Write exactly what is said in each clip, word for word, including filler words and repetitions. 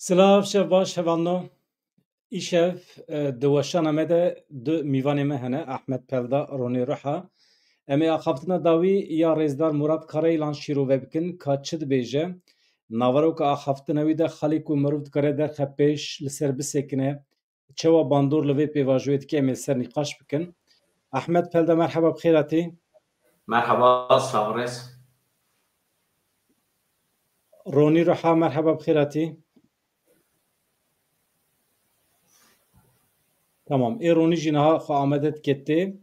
Silav, şev baş, hevalno. Îşev, e, di weşana me de du mîvanê me hene, Ahmet Pelda, Ronî Ruha. Em ê axaftina dawî ya Rêzdar Murat Karayîlan şîrove bikin, ka çi dibêje. Naveroka axaftina wî de xalê ku mirov dikare derxe pêş, li ser bisekine, çawa bandor li vê pêvajoyê dike, em ê ser nîqaş bikin. Ahmet Pelda, merheba, bi xêr hatî. Merheba, sağ ol. Ronî Ruha, merheba, bi xêr hatî. Tamam. Ê Ronî jî niha xwe amade dike tê.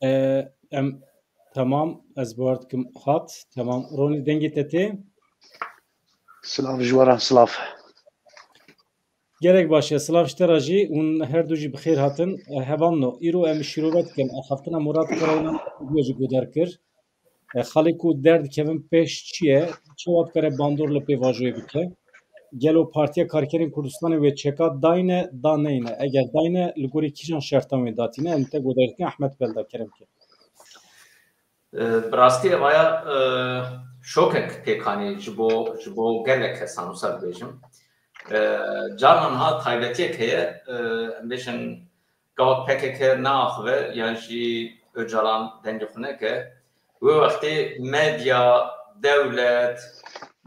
E, em, tamam, ez bawer dikim hat. Tamam. Ronî, dengê te tê. Silav ji we re, silav. Gelek baş e. Silav ji te re jî. Hûn her du jî bi xêr hatin. E, hevalno, îro em şîrove dikin. Axaftina Murat Karayîlan jî guhdar kir. E, xalê ku derdikevin pêş çi ye? Çawa dikare bandor li pêvajoyê bike? Gelo Partiya Karkerên Kurdistanê wê çeka dayne, da neyne? Eger dayne, li gorî kîjan şertan wê datîne? Em te guhdar dikin, Ahmet Pelda, kerem ke. E, bi rastî evaya, e, şokek pêk anî ji bo, ji bo gelek kesan wisa dibêjim. E, carna niha taybetiyek heye, e, em bêjin gava P K K neaxive yan jî Ocalan dengê xwe neke, wê wextê medya, dewlet,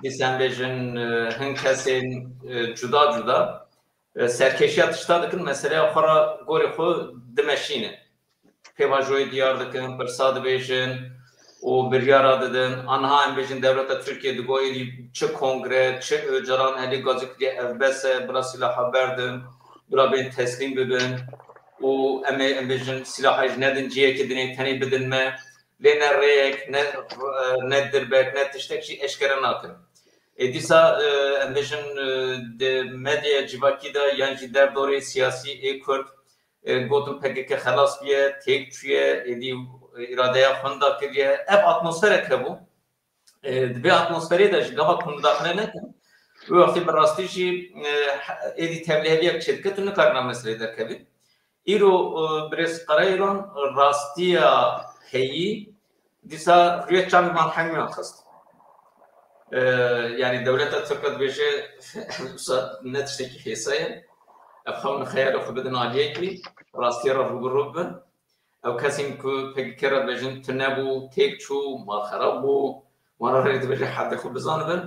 dîsa em bêjin, e, hin kesên, e, cuda cuda, e, serkêşiya tişta dikin, meseleya xwe re gorê xwe dimeşînin. Pêvajoyê diyar dikin, pirsa dibêjin û biryara didin. Aniha em bêjin dewleta Tirkiye digo êdî çi kongre, çi Ocalan elî gazî kiriye, ev bes e, bila sîlaha berdin, bila bên teslîm bibin û em ê, em bêjin sîlaha jî nedin cihekî dinê, tenê bidin me. Lê ne rêyek, ne, ne dirbek, ne tiştek jî eşkere nakin. Ê dîsa, e, em bêjin, e, di medyaya civakî de yan jî derdorê siyasî ê Kurd, e, gotin P K K xelas bûye, têk çûye, êdî, e, îradeya xwe winda kiriye. Ev atmosferek hebû. E, di vê atmosferê de ji gava ku mudaxile nekin, wê wextê bi rastî jî, e, êdî tevliheviyek çêdike, tu nikarî nav meseleyê derkevî. Îro, e, birêz Karayîlan rastiya heyî dîsa rûyê çavê malhemîyan xist. E, yanî dewleta Tirk re dibêje, wisa ne tiştekî hêsa ye. Ev xewn xeyalê xwe bidin aliyekî, rastiyê re rû bi rû bibin. Ew kesên ku P K K re dibêjin tune bû, têk çû, malxerab bû, wan re rê dibêje hedê xwe bizanibin.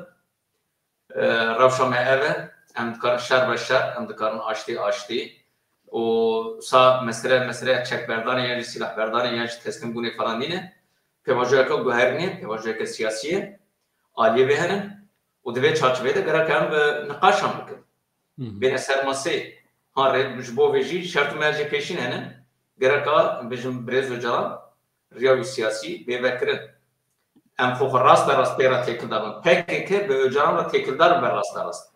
E, rewşa me ev e, em dikarin şer be şer, em dikarin aştî aştî. Û sa mesele, meseleya çekberdanê yan jî sîlahberdanê yan jî teslîmbûnê falan nîne. Pêvajoyeke guherînê, pêvajoyeke siyasî ye. Aliyê vê hene. Û di vê çarçoveyê de gerek em bi niqaşan bikin. Hı hı. Bêne ser maseyê. Ha rê ji bo vê jî şert û mercê pêşîn hene. Gereka, bêjim, birêz Ocalan riya wî siyasî bê vekirin. Em xwe xwe rast be rast pê re têkildar bin. P K K bi Ocalan re têkildar be rast be rast.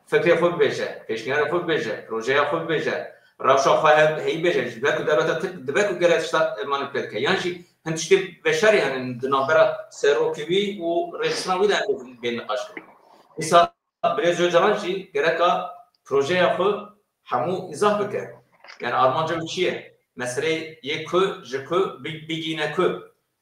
Fikrê xwe bibêje, pêşniyarê xwe bibêje, projeya xwe bibêje, rewşa xwe hev-, heyî bêje. Ji ber ku dewleta Tirk dibe ku gelek tişta manîpule dike. Yan jî hin tiştê beşerî hene di navbera serokê wî û rêxistina wî de em bê niqaş kirin. Dîsa birêz Ocalan jî gereka projeya xwe hemû îzah bike. Yani armanca wî çi ye? Meseleyê yê ku ji ku bi-, bigihîne ku.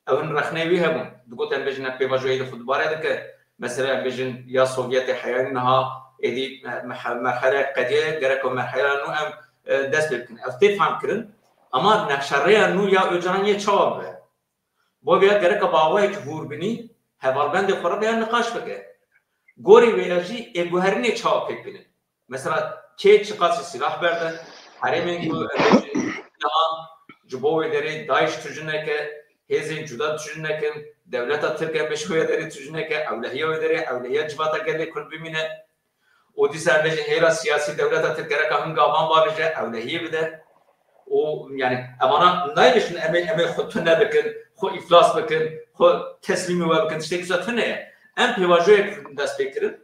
Ew hin rexneyê wî hebûn. Digot em bêjin ev pêvajoyê li xwe dubare dike. Mesela em bêjin ya Sovyetê heya niha êdî me-, me-, merhele qediye, gerek ew merhela nû em, e, dest pê bikin. Ev tê fehmkirin. Ama nexşerêya nû ya Ocalan yê çawa bibe? Bo vêya gereka bi awayekî hûrbinî hevalbendê xwe re vêya niqaş bike. Gorî vêya jî ê guherînê çawa pêk bînin? Mesela kê çiqasî sîlah berde, herêmên ku em bêjin niha ji bo wê derê DAIŞ tu ji neke, hêzên cuda tu ji nekin, dewleta Tirk em bêjin wê derê tu ji neke, ewlehiya wê derê, ewlehiya civata gelê Kurd bimîne. Û dîsa em bêjin hêla siyasî dewleta Tirk gereka hin gavan bavêje, ewlehiyê bide. Û yani evana nayêşin em ê, em ê xwe tune bikin, xwe îflas bikin, xwe teslîmî we bikin, tiştekî wisa tune ye. Em pêvajoyek dest pê kirin.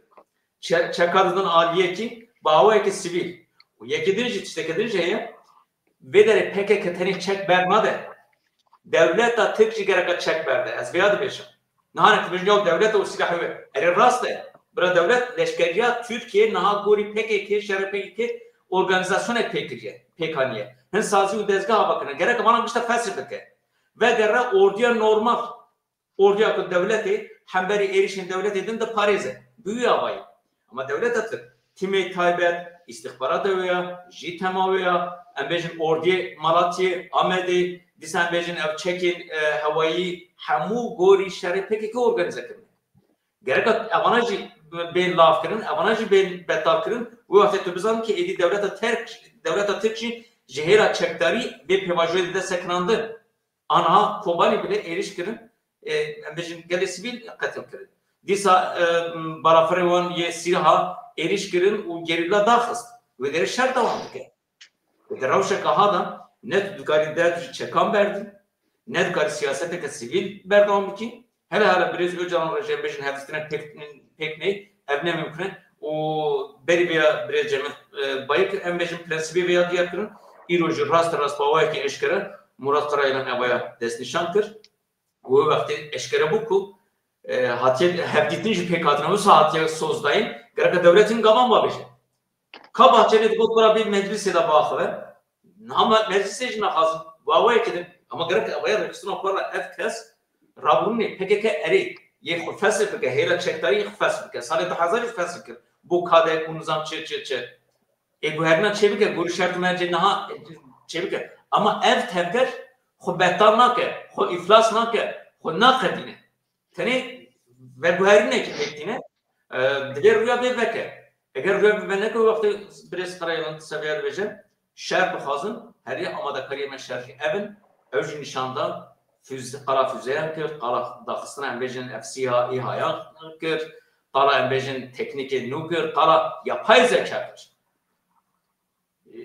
Çe-, çeka didin aliyekî, bi awayekî sivîl. Û yekê din jî, tiştekê din jî heye, vê derê P K K tenê çek bernade. Dewleta Tirk jî gereka çek berde. Ez vêya dibêjim. Niha ne dibêjin ya dewlet û sîlahê wê. Erê rast e. Bira dewlet leşkeriya Tirkiye niha gorî P K K, şerê P K K organîzasyonek pê kiriye, pêk aniye. Hin sazî û dezgeha vekirine. Gerek vana gişta fesih bike. Vegere ordiya normal. Ordiya ku dewletê hemberî êrişên dewletê din diparêze. Bi wî avayî. Ama dewleta Tirk Tîmê taybet, îstixbarata wê ya, JÎTEMa wê ya, em bêjin ordiyê Malatyê, Amedê, dîsa em bêjin ev çekên, e, hewayî, hemû gorî şerê P K K organîze kirine. Gereka evana jî bên lav kirin, evana jî bên betal kirin, wê wextê tu bizanî ki êdî dewleta Terk, dewleta Tirk jî ji hêla çekdarî vê pêvajoyê dide sekinandin. Aniha Kobanî bile êrîş kirin, e, em bêjin gelê sivîl qetil kirin. Dîsa, e, balafirê wan yê Sîriha êrîş kirin û gerîla daxist. Wê derê şer dewam dike. Di rewşeke ha de ne tu dikarî derd ji çekan berdî, ne dikarî siyaseteke sivîl berdewam bikî. Hele hele birêz Ocalan re jî em bêjin hevdîtina pêk, pêk ney, ev ne mimkun e. Û berî vêya birêz Cemil, e, Bayik, em bêjin prensîbê vêya diyar kirin. Îro jî rast rast bi awayekî eşkere Murat Karayilan evaya destnîşan kir. Û wê wextê eşkere bû ku, e, hatiye hevdîtin jî pêk hatine, wisa hatiye soz dayîn, gereke dewletên gavan bavêje. Ka Bahçelî digot bira bê meclisê de biaxive. Niha me-, meclisê jî naxwazin. Bi awayekê din. Ama gerek awaya rêxistina xwe re ev kes rabûnê P K K erê yê xwe fesl bike, hêla çekdarî yê xwe fesl bike. Salê du hezar jî fesl kir. Bo kadek û nizam çi, çi, çi. Ê guherîna çêbike, gorî şert û mercê niha çêbike. Ama ev tevger xwe betal nake, xwe îflas nake, xwe naqedîne. Tenê veguherînekî pêk tîne, e, divê rûya vê veke. Eger rûya vê veneke, wextê birêz Karayilan seviya dibêje, şer bixwazin, herî amadekariyê me şer jî ev in, ew jî nîşan da, füz-, qala füzeyan kir, qala daxistina em bêjin F C A, İHA'ya kir, qala em bêjin teknîkê nû kir, qala yapay zeka kir.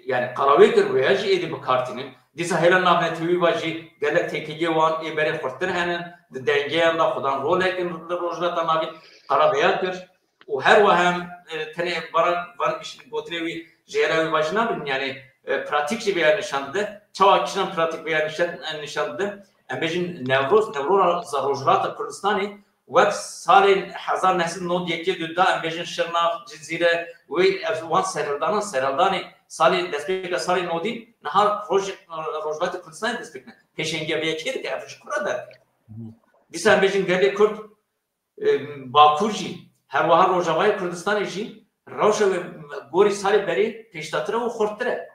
Yani qala wê kir, wêya jî êdî bi kar tînin. Dîsa hêla navnetewî ve jî gelek têkiliyê wan ê berê xurttir hene, di dengeyan de xudan rolek in li Rojhilata Navîn, qala vêya kir. Û her wiha em, e, tenê van, van iş-, gotinê wî ji hêla wî ve jî nabin, yani, e, pratîk jî vêya nîşan dide. Çawa kîjan pratîk vêya nîşan, e, nîşan dide? Em bêjin Newroz, Newroza Rojhilata Kurdistanê wek salên hezar neh sed nod yekê du da, em bêjin Şirnax, Cizîre, wê ev wan serhildanan, serhildanê salê, destpêka salê nodî, niha roj-, Rojhilatê Kurdistanê dest pê kine. Pêşengiya vê yekê dike, ev ji kura derket? Dîsa em bêjin gelê Kurd, e, Bakur jî, her wiha Rojavayê Kurdistanê jî, rewşa wê gorî salê berê pêşdatir e û xurttir e.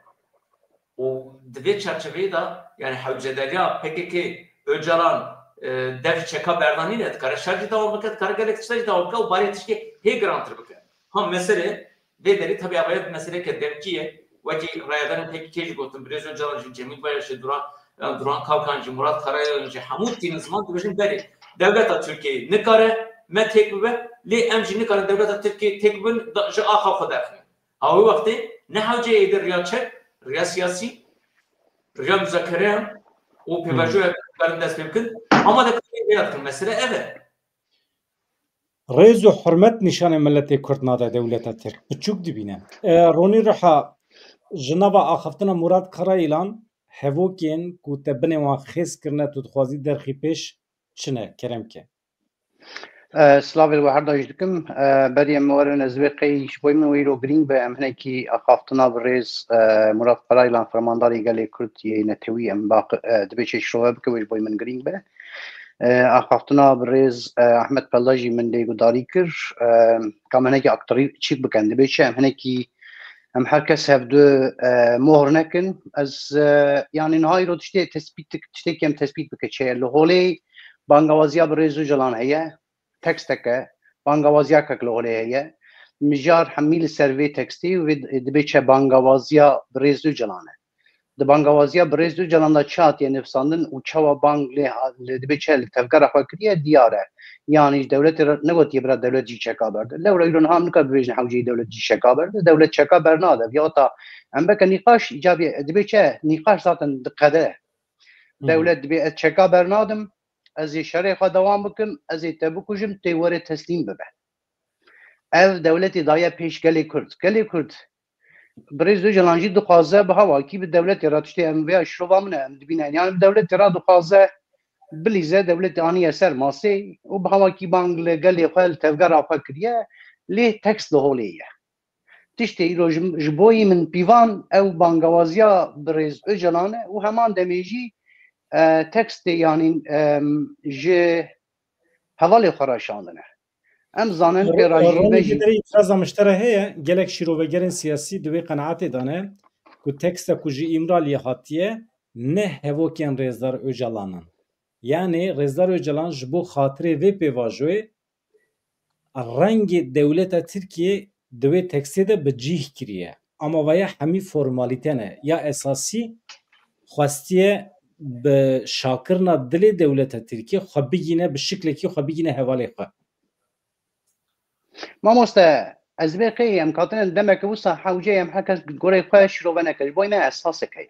Û di vê çerçeveyê de, yani hewcedariya P K K, Ocalan, e, dev çeka berdan nîne, dikare şer jî dewam bike, dikare gelek tişta jî dewam bike û barê tişkê hê girantir bike. Ha, mesele vê derê tabii avaya meseleke demkî ye. Wekî rayedarên P K K jî gotin, birêz Ocalan jî, Cemîl Bayar jî, Duran, yani Duran Kalkan jî, Murat Karayalan jî, hemû tînin ziman dibêjin berê. Dewleta Tirkiyeyê nikare me têk bibe, lê em jî nikarin dewleta Tirkiyeyê têk bibin, da, ji axa xwe derxînin. A wê wextê ne hewce êdî riya çek, riya siyasî, riya muzakereyan û pêvajoya karin dest pê bikin. Ama de vêya dikin. Mesele ev e. Rêz û hurmet nîşanê miletê Kurd nade dewleta Tirk. Biçûk dibîne. E, Ronî Ruha, ji nava axaftina Murat Karayilan hevokên ku te binê wan xêz kirine, tu dixwazî derxî pêş çi ne? Kerem ke. E, Slavê li we her da jî dikim. E, berî em werin ez vê qey ji bo min wî îro girîng be, em hinekî axaftina bi rêz, e, Murat Karayilan, fermandarê gelê Kurd yê netewî, em baq-, e, dibê çê şirove bike, wê ji bo min girîng be. E, axaftina bi rêz, e, Ahmet Pella jî min lê gudarî kir. E, ka em hinekî aktarî çîk bikin. Dibê çi em hinekî, em her kes hevdu, e, mohr nekin. Ez, e, yani niha îro tiştê tespît dik-, tiştêkî em tespît bike çi ye. Li holê bangawaziya bi rêz Ocalan heye, teksteke, bangawaziyakek li holê heye. Mijar hemî li ser vê tekstê û vê dibê çi bangawaziya bi rêz Ocalan e. Di bangawaziya bi rêz Ocalan de çi hatiye nivîsandin û çawa bang lê ha-, lê dibê çi li tevgera xwe kiriye diyar e. Yanî ji dewletê re negotiye bira dewlet jî çeka berde. Lewra îro niha em nikare bibêjin hewceyî dewlet jî çeka berde. Dewlet çeka bernade. Ya ta em beke nîqaş îcabî dibê çi nîqaş zaten diqede. Hı hı. Dewlet dibê ez çeka bernadim, ez ê şerê xwe dewam bikim, ez ê te bikujim, tê werê teslîm bibe. Ev dewletê daye pêş gelê Kurd. Gelê Kurd, birêz Ocalan jî dixwaze bi hawakî bi dewletê re tiştê em vêya şirova min e, em dibînin. Yani bi dewletê re dixwaze bilîze, dewletê aniye ser masê û bi hawakî bang li gelê xwe, li tevgera xwe kiriye, lê tekst li holê ye. Tiştê îro ji, ji bo yî min pîvan ew bangawaziya birêz Ocalan e û heman demê jî, e, tekstê yanî, em, ji hevalê xwe re şandine. Em zanin pê re jî me jî. Îtiraza min ji te re heye, gelek şîrovegerên siyasî di wê qenaetê de ne ku teksta ku ji Îmraliyê hatiye ne hevokên Rêzdar Ocalan in. Yanî Rêzdar Ocalan ji bo xatirê vê pêvajoyê rengê dewleta Tirkiyê di wê tekstê de bi cih kiriye. Ama vaya hemî formalîte ne. Ya esasî xwestiye bi şakirina dilê dewleta Tirkiyê xwe bigîne, bi şiklekî xwe bigîne hevalê xwe. Mamoste, ez vê qey em katine demeke wisa hewce em her kes gorey xwe şirove neke. Ji bo me esasek heye.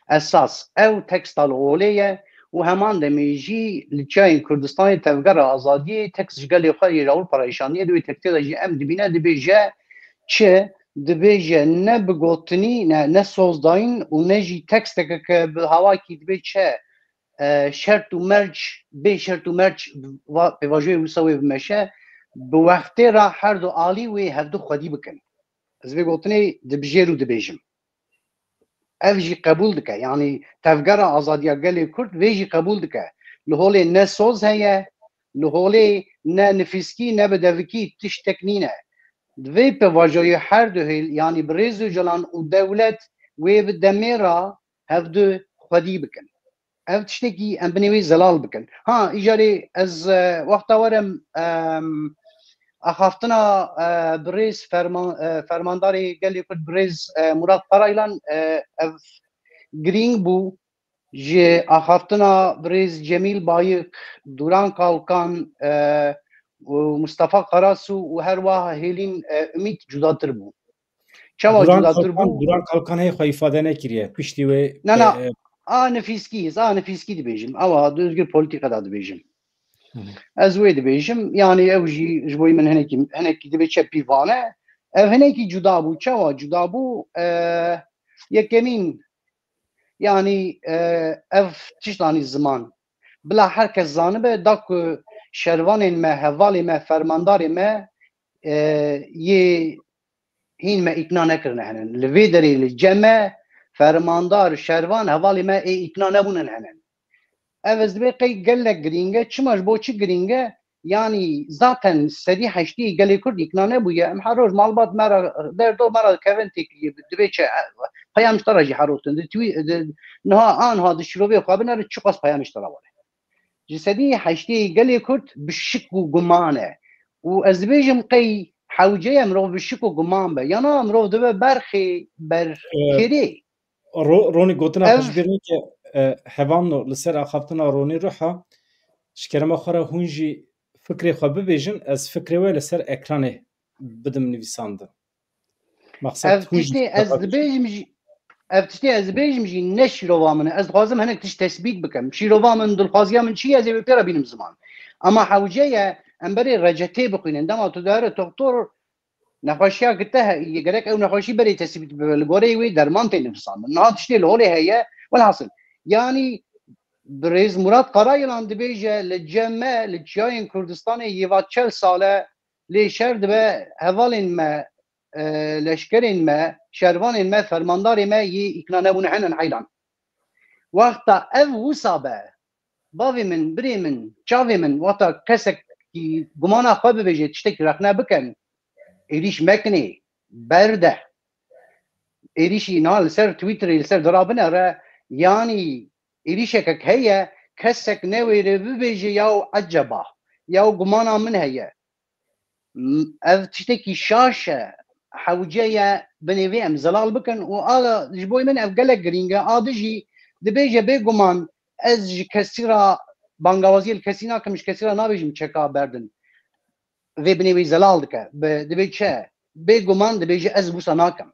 Esas ew teksta li holê ye û heman demê jî li çiyayên Kurdistanê tevgera azadiyê tekst ji gelê xwe yê ji Ewropa re îşandiye. Di wê tekstê de jî em dibîne dibêje çi? Dibêje ne bi gotinî, ne, ne sozdayîn û ne jî teksteke ke bi hawakî dibê çi? E, şert û merc, bê şert û merc va-, pêvajoyê wisa wê bimeşe, bi wextê re her du alî wê hevdu xwedî bikin. Ez vê gotinê dibijêr û dibêjim. Ev jî qebûl dike. Yanî tevgera azadiya gelê Kurd vê jî qebûl dike. Li holê ne soz heye, li holê ne nifîskî, ne bi devikî tiştek nîne. Di vê pêvajoyê her du hêl, yanî bi Rêz Ocalan û dewlet wê bi demê re hevdu xwedî bikin. Ev tiştekî em binê wê zelal bikin. Ha, îcarê ez, e, wexta werim, em, axaftina, e, birêz ferman-, e, fermandarê gelê Kurd birêz, e, Murat Karaylan, e, ev girîng bû. Ji axaftina birêz Cemîl Bayik, Duran Kalkan, e, û Mustafa Karasu û her wiha hêlîn, e, Umît cudatir bû. Çawa Duran cudatir Kalkan, bû? Duran Kalkan hê xwe îfade nekiriye. Piştî wê, Na, na. e, A nifîskî, a nifîskî dibêjim. Ewa di Özgür Politika de dibêjim. Hı hı. Ez wê dibêjim. Yanî ew jî ji bo min hinekî, hinekî dibê çepî vane. Ev hinekî cuda bû. Çawa cuda bû? E, yekemîn, yanî, e, ev tişt anî ziman. Bila her kes zanibe da ku şervanên me, hevalê me, fermandarê me, e, yê hîn me îkna nekirine henin. Li vê derê li cem me fermandar, şervan, hevalê me ê îkna nebûnin henin. Ev ez dibê qey gelek girîng e. Çima, ji bo çi girîng e? Yanî zaten sedî heştê gelê Kurd îkna nebûye. Em her roj malbat me re, derdor me re dikevin têkiliyê, dibê çi, peyam ji te re jî her roj tune. Di twî-, di, niha anha di şirovê xwe binerin, çiqas peyam ji te re were. Ji sedî heştê gelê Kurd bi şik û guman e. Û ez dibêjim qey hewce ye mirov bi şik û guman be. Ya na mirov dibe berxê, berkirê. Ro-, Ronî, gotina xwe Ev ji bîr neke, e, hevalno, li ser axaftina Ronî Ruha, ji kerema xwe re hûn jî fikrê xwe bibêjin, ez fikrê we li ser ekranê bidim nivîsandin. Maqsed Ev hûn jî tiştê ez dibêjim jî, ev tiştê ez dibêjim jî ne şîrova min e. Ez dixwazim hinek tişt tesbît bikim. Şîrova min, dilxwaziya min çi ye, ez ê wê pê re bînim ziman. Ama hewce ye, em berê reçetê bixwînin. Dema tu dihere doktor, nexweşiya ki te heye, gerek ew nexweşî berê tesbît bibe. Li goreyê wê derman tê nivîsandin. Niha tiştê li holê heye. Welhasil, yanî birêz Murat Karayilan dibêje, li cem me, li çiyayên Kurdistanê yê va çel sale lê şer dibe, hevalên me, e, leşkerên me, şervanên me, fermandarê me yê îkna nebûne henin heyran. Wexta ev wisa be, bavê min, birê min, çavê min, wexta kesekî gumana xwe bibêje, tiştekî rexne bikin, êrîş mekinê, berde. Êrîşî niha li ser Twitterê, li ser dira binere, yanî êrîşekek heye, kesek newêre bibêje, yaw eceba, yaw gumana min heye. M-, ev tiştekî şaş e, hewce ye, binê vê em zelal bikin û a ji bo min ev gelek girîng e. A di jî dibêje, bêguman ez ji kesî re bangawaziyê li kesî nakim, ji kesî re nabêjim çeka berdin. Vê binê wê zelal dike. Bi, dibê çi? Bêguman dibêje ez wisa nakim.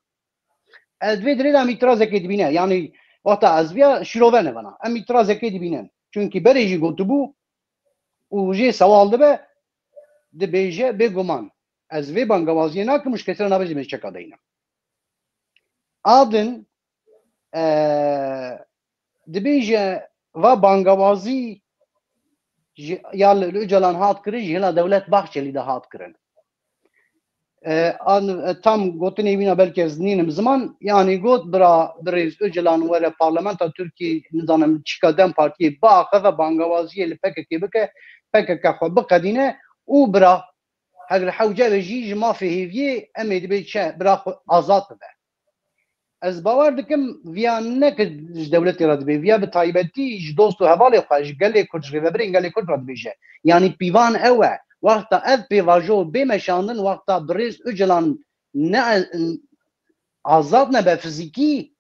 Ez vê dirê de em îtirazekê dibîne. Yanî wexta ez viya şîrove ne vana. Em îtirazekê dibînin. Çunkî berê jî gotibû û jê sewal dibe, dibêje, bêguman ez vê bangewaziyê nakim û ji kesî re nabêjim ez çeka deynim. A din, e, dibêje, va bangewazî ji, ya li, li Ocalan hat kirin, ji hêla Dewlet Bahçelî de hat kirin. E, an, e, tam gotinê wîna belkî ez nînim ziman, yanî got, bira, birêz Ocalan were parlamenta Tirkiyê, nizanim çîka DEM Partiyê biaxive, bangewaziyê li P K K bike, P K K xwe biqedîne û bira Heger hewce be jî ji mafê hêviyê em ê dibê çi bira xwe azad bibe. Ez bawer dikim viya ne ki ji dewletê re dibê, viya bi taybetî ji dost û hevalê xwe, ji gelê Kurd, ji rêvebirên gelê Kurd re dibêje. Yanî pîvan ew e. Wexta ev pêvajo bê meşandin, wexta birêz Ocalan ne azad nebe fizîkî,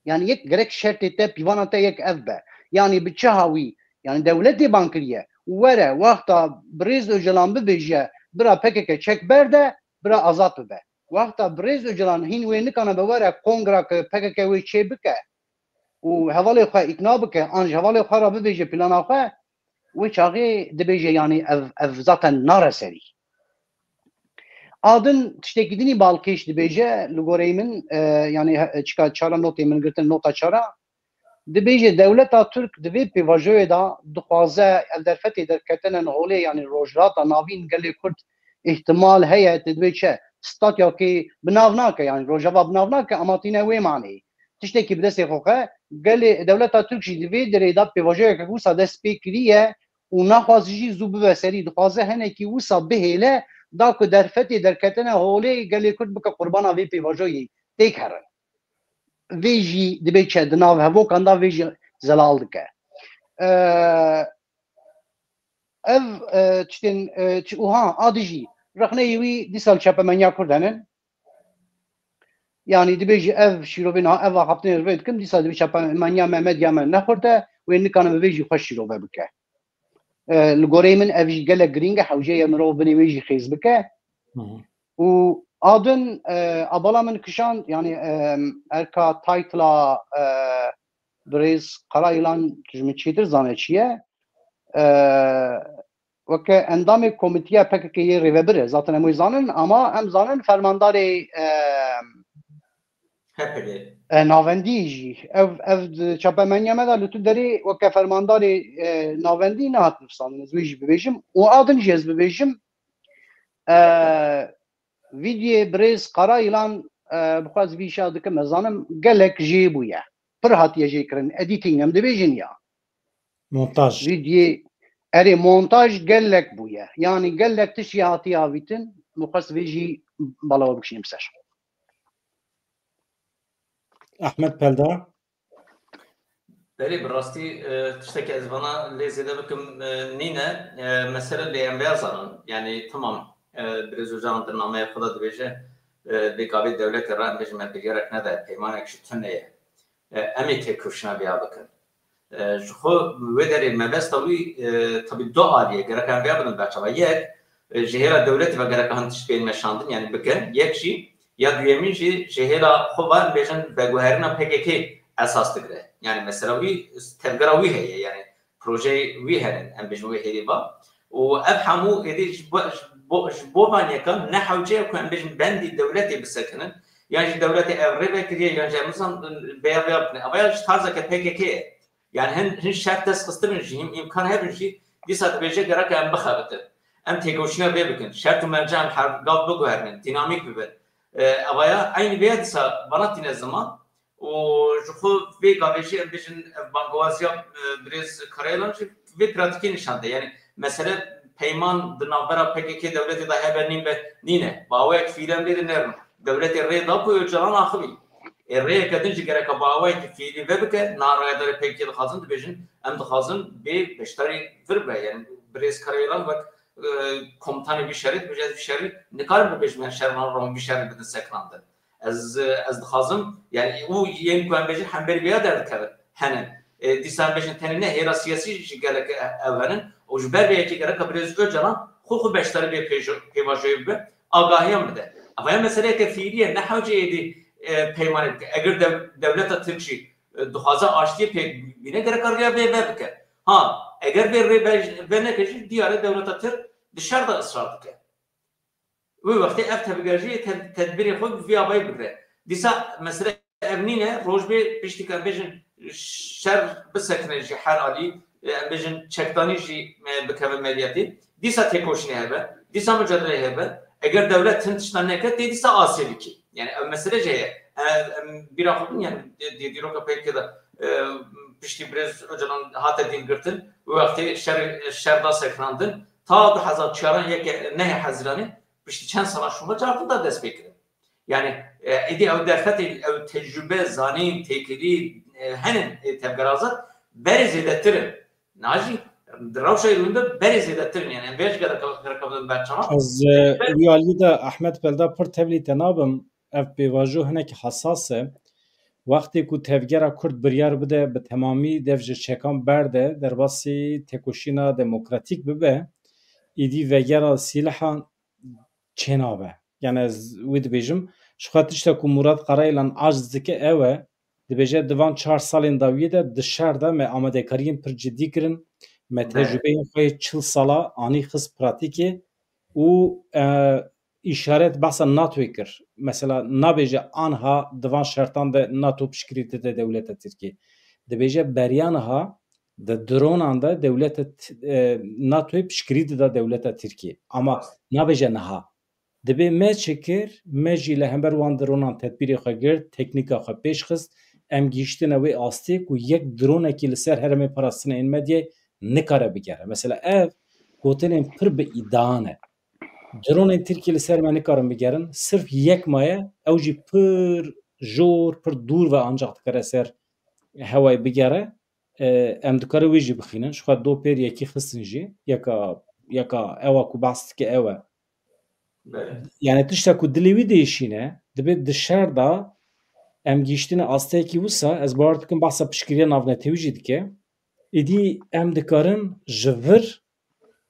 yanî yek gerek şertê te, pîvana te yek ev be. Yanî bi çi hawî, yanî dewletê ban kiriye, were wexta birêz Ocalan bibêje, bira P K K çek berde, bira azad bibe. Wexta birêz Ocalan hîn wê nikane be were kongra ke P K K wê çê bike û hevalê xwe îkna bike, an ji hevalê xwe re bibêje plana xwe, wê çaxê dibêje, yanî ev, ev zaten nare serî. A din tiştekî dinî balkêş dibêje, li goreyê min, e, yanî he-, çika çara notê min girtin, nota çara, dibêje dewleta Tirk di vê pêvajoyê de dixwaze ev derfetê derketine holê, yanî Rojhilata Navîn gelê Kurd îhtimal heye, te dibê çi? Statyakê bi nav nake, yanî Rojava bi nav nake, ama tîne wê maneyê. Tiştekî bi destê xwe xe, gelê dewleta Tirk jî di vê derê de pêvajoyeke wisa dest pê kiriye û naxwaze jî zû bibe serî. Dixwaze hinekî wisa bihêle da ku derfetê derketine holê gelê Kurd bike qurbana vê pêvajoyê têk herin. Vê jî dibê çi? Di nav hevokan de vê jî zelal dike. Eee, ev, e, tiştên, e, çi, û ha, a di jî rexneyê wî dîsa li çapemeniya Kurd henin. Yanî dibêjî ev şîrovê niha, ev axaftinê rivê dikim, dîsa dibê çapemeniya me, medya me nexurte, wê nikane bi vê jî xwe şîrove bike. E, li goreyê min ev jî gelek girîng e, hewce ye mirov binê wê jî xêz bike. Hı hı. Û a din, e, a bala min kişand, yanî, e, erka taytla, e, birêz Karayilan ji min çêtir zane çi ye. E, weke endamê komîtiya P K K yê rêvebir e. Zaten em wê zanin, ama em zanin fermandarê, e, H P G. E, navendî jî. Ev, ev di çapemeniya me de li tu derê weke fermandarê, e, navendî nehat nivîsandin. Ez wê jî bibêjim. Û a din jî ez bibêjim, e, vîdyoyê birêz Karayilan, e, bi xwe ez vî şa dikim, ez zanim gelek jê bûye. Pir hatiye jê kirin. Editing em dibêjin ya. Montaj. Vîdyoyê, erê, montaj gelek bûye. Yanî gelek tişt jê hatiye avîtin. Min xwest vê jî balawe bikişînim ser. Ahmet Pelda. Belê, bi rastî, e, tiştekî ez vana lê zêde bikim, e, nîne. E, mesele lê em vêya zanin. Yanî, temam, e, birêz Ocalan di nameya xwe de dibêje, e, bê gavê dewletê re em bêjin me biryarek nede, peymanek jî tune ye. E, em ê têkoşîna vêya bikin. E, ji xwe wê derê mebesta wî, e, tabî du alî ye, gerek em vêya bidin berçava. Yek, e, ji hêla dewletê ve gerek hin tişt bên meşandin, yanî bikin. Yek jî, ya duyemîn jî ji hêla xwe ve, em bêjin, veguherîna P K K esas digire. Yanî mesela wî, tevgera wî heye, yanî projeyê wî hene, em bêjin wê hêlê ve. Û ev hemû êdî ji bo, ji bo, ji bo van yeka ne hewce ye ku em bêjin bendî dewletê bisekinin, yan jî dewletê ev rê vekiriye, yan jî em nizanin vêya vêya bikine. Ev ya ji tarzeke P K K ye. Yanî hin, hin şert dest xistibin jî, hin îmkan hebin jî, dîsa dibêje gerek em bixebitin. Em têkoşîna vê bikin. Şert û merca em her gav biguherînin, dînamîk bibin. E, ev ya eynî vêya dîsa vana tîne ziman. Û ji xwe vê gavê jî em bêjin ev bangewaziya, e, birêz Karayilan jî vê pratîkê nîşan de. Yanî mesele peyman di navbera P K K dewletê de hebe nîn be nîne. Bi awayek fîrî em lê de nerin. Dewletê rê da ku Ocalan axivî. Ê rêyeke din jî gereka bi awayekî fîrî vebike, niha rayedarê P K K dixwazin dibêjin, em dixwazin bê beşdarî vir be. Yanî birêz Karayilan wek, e, komutanê vî şerê dibêje, ez vî şerî nikarim bibêjim, yanî şervan ron vî şerî bidin sekinandin. Ez, ez dixwazim, yanî û yên ku em bêjin hemberî vêya derdikevin, hene. E, dîsa em bêjin tenê ne, hêla siyasî jî gelek e-, ev henin. Û ji ber vê yekê gereka birêz Ocalan xwe xwe beşdarî vê pêjo-, pêvajoyê bibe, agahiyan bide. Ev ya meseleyeke fîrî ye, ne hewce êdî, e, peymanê bike. Eger dew-, dewleta Tirk jî, e, dixwaze aştiyê pêk bîne, gereka rêya vê vebike. Ha, eger vê rê ve-, veneke jî, diyar e dewleta Tirk di şer de israr dike. Wê wextê ev tevgerjiyê ted-, tedbirê xwe bi vî avayî bigire. Dîsa mesele ev nîne, roj bê piştî ku em bêjin şer bisekine ji her alî, em bêjin çekdanî jî, e, bikeve medyatê. Dîsa têkoşînê hebe, dîsa mucadeleyê hebe. Eger dewlet hin tiştan neke, tê dîsa asê bikî. Yanî ev mesele jî heye. E, em bîra xwe bin, yanî di, di dîroka P K K de, e, piştî birêz Ocalan hate dîn girtin, wê wextê şer, şer da sekinandin. Ta du hezar çaran yeke nehê Hezîranê, Piştî çend sala şûna cartin da dest pê kirin. Yani, e, êdî ew derfetê, ew tecrube, zanîn, têkilî, e, henin, e, tevgera azad, berê zêdetir in. Niha jî di rewşa îro de berê zêdetir in. Yani, em vê jî gereka, gereka bidin ber çavan. Ez, e, wî alî de Ahmet Pelda pir tevlî te nabim. Ev pêvajo hinekî hesas e. Wextê ku tevgera Kurd biryar bide bi temamî dev ji çekan berde, derbasî têkoşîna demokratîk bibe, îdî vegera sîlehan çênabe. Yani ez wî dibêjim, ji xwe tişta ku Murat Karayilan aciz dike ew e, dibêje di van çar salên dawiyê de di şer de me amadekariyên pir cidî kirin, me Evet. tecrubeyên xwe yê çil sala anî xist pratîkê û, e, îşaret behsa NATOyê kir. Mesela nabêje anha di van şertan de NATO piştgirî dide dewleta Tirkiyê. Dibêje beriya niha di dronan de dewleta T-, e, NATOyê piştgirî dida dewleta Tirkiyê. Ama nabêje niha. Dibê me çi kir, me jî li hember wan dronan tedbîrê xwe girt, teknîka xwe pêş xist, em gihîştine wê astê ku yek dronekî li ser herêmê parastinê yên medyayê nikare bigere. Mesela ev gotinên pir bi îdia ne. Dronên Tirkiyê li ser me nikarin bigerin, sirf yek maye, ew jî pir jor, pir dûr ve ancax dikare ser hewayê bigere. E, em dikarin wê jî bixînin. Ji xwe do pêr yekî xistin jî. Yeka, yeka ewa ku behs dike ew e. Belê. Yani tişta ku dilê wî diêşîne, dibê di şer de em gihîştine asteyekî wisa, ez bawer dikim behsa piştgiriya navnetewî jî dike. Êdî em dikarin ji vir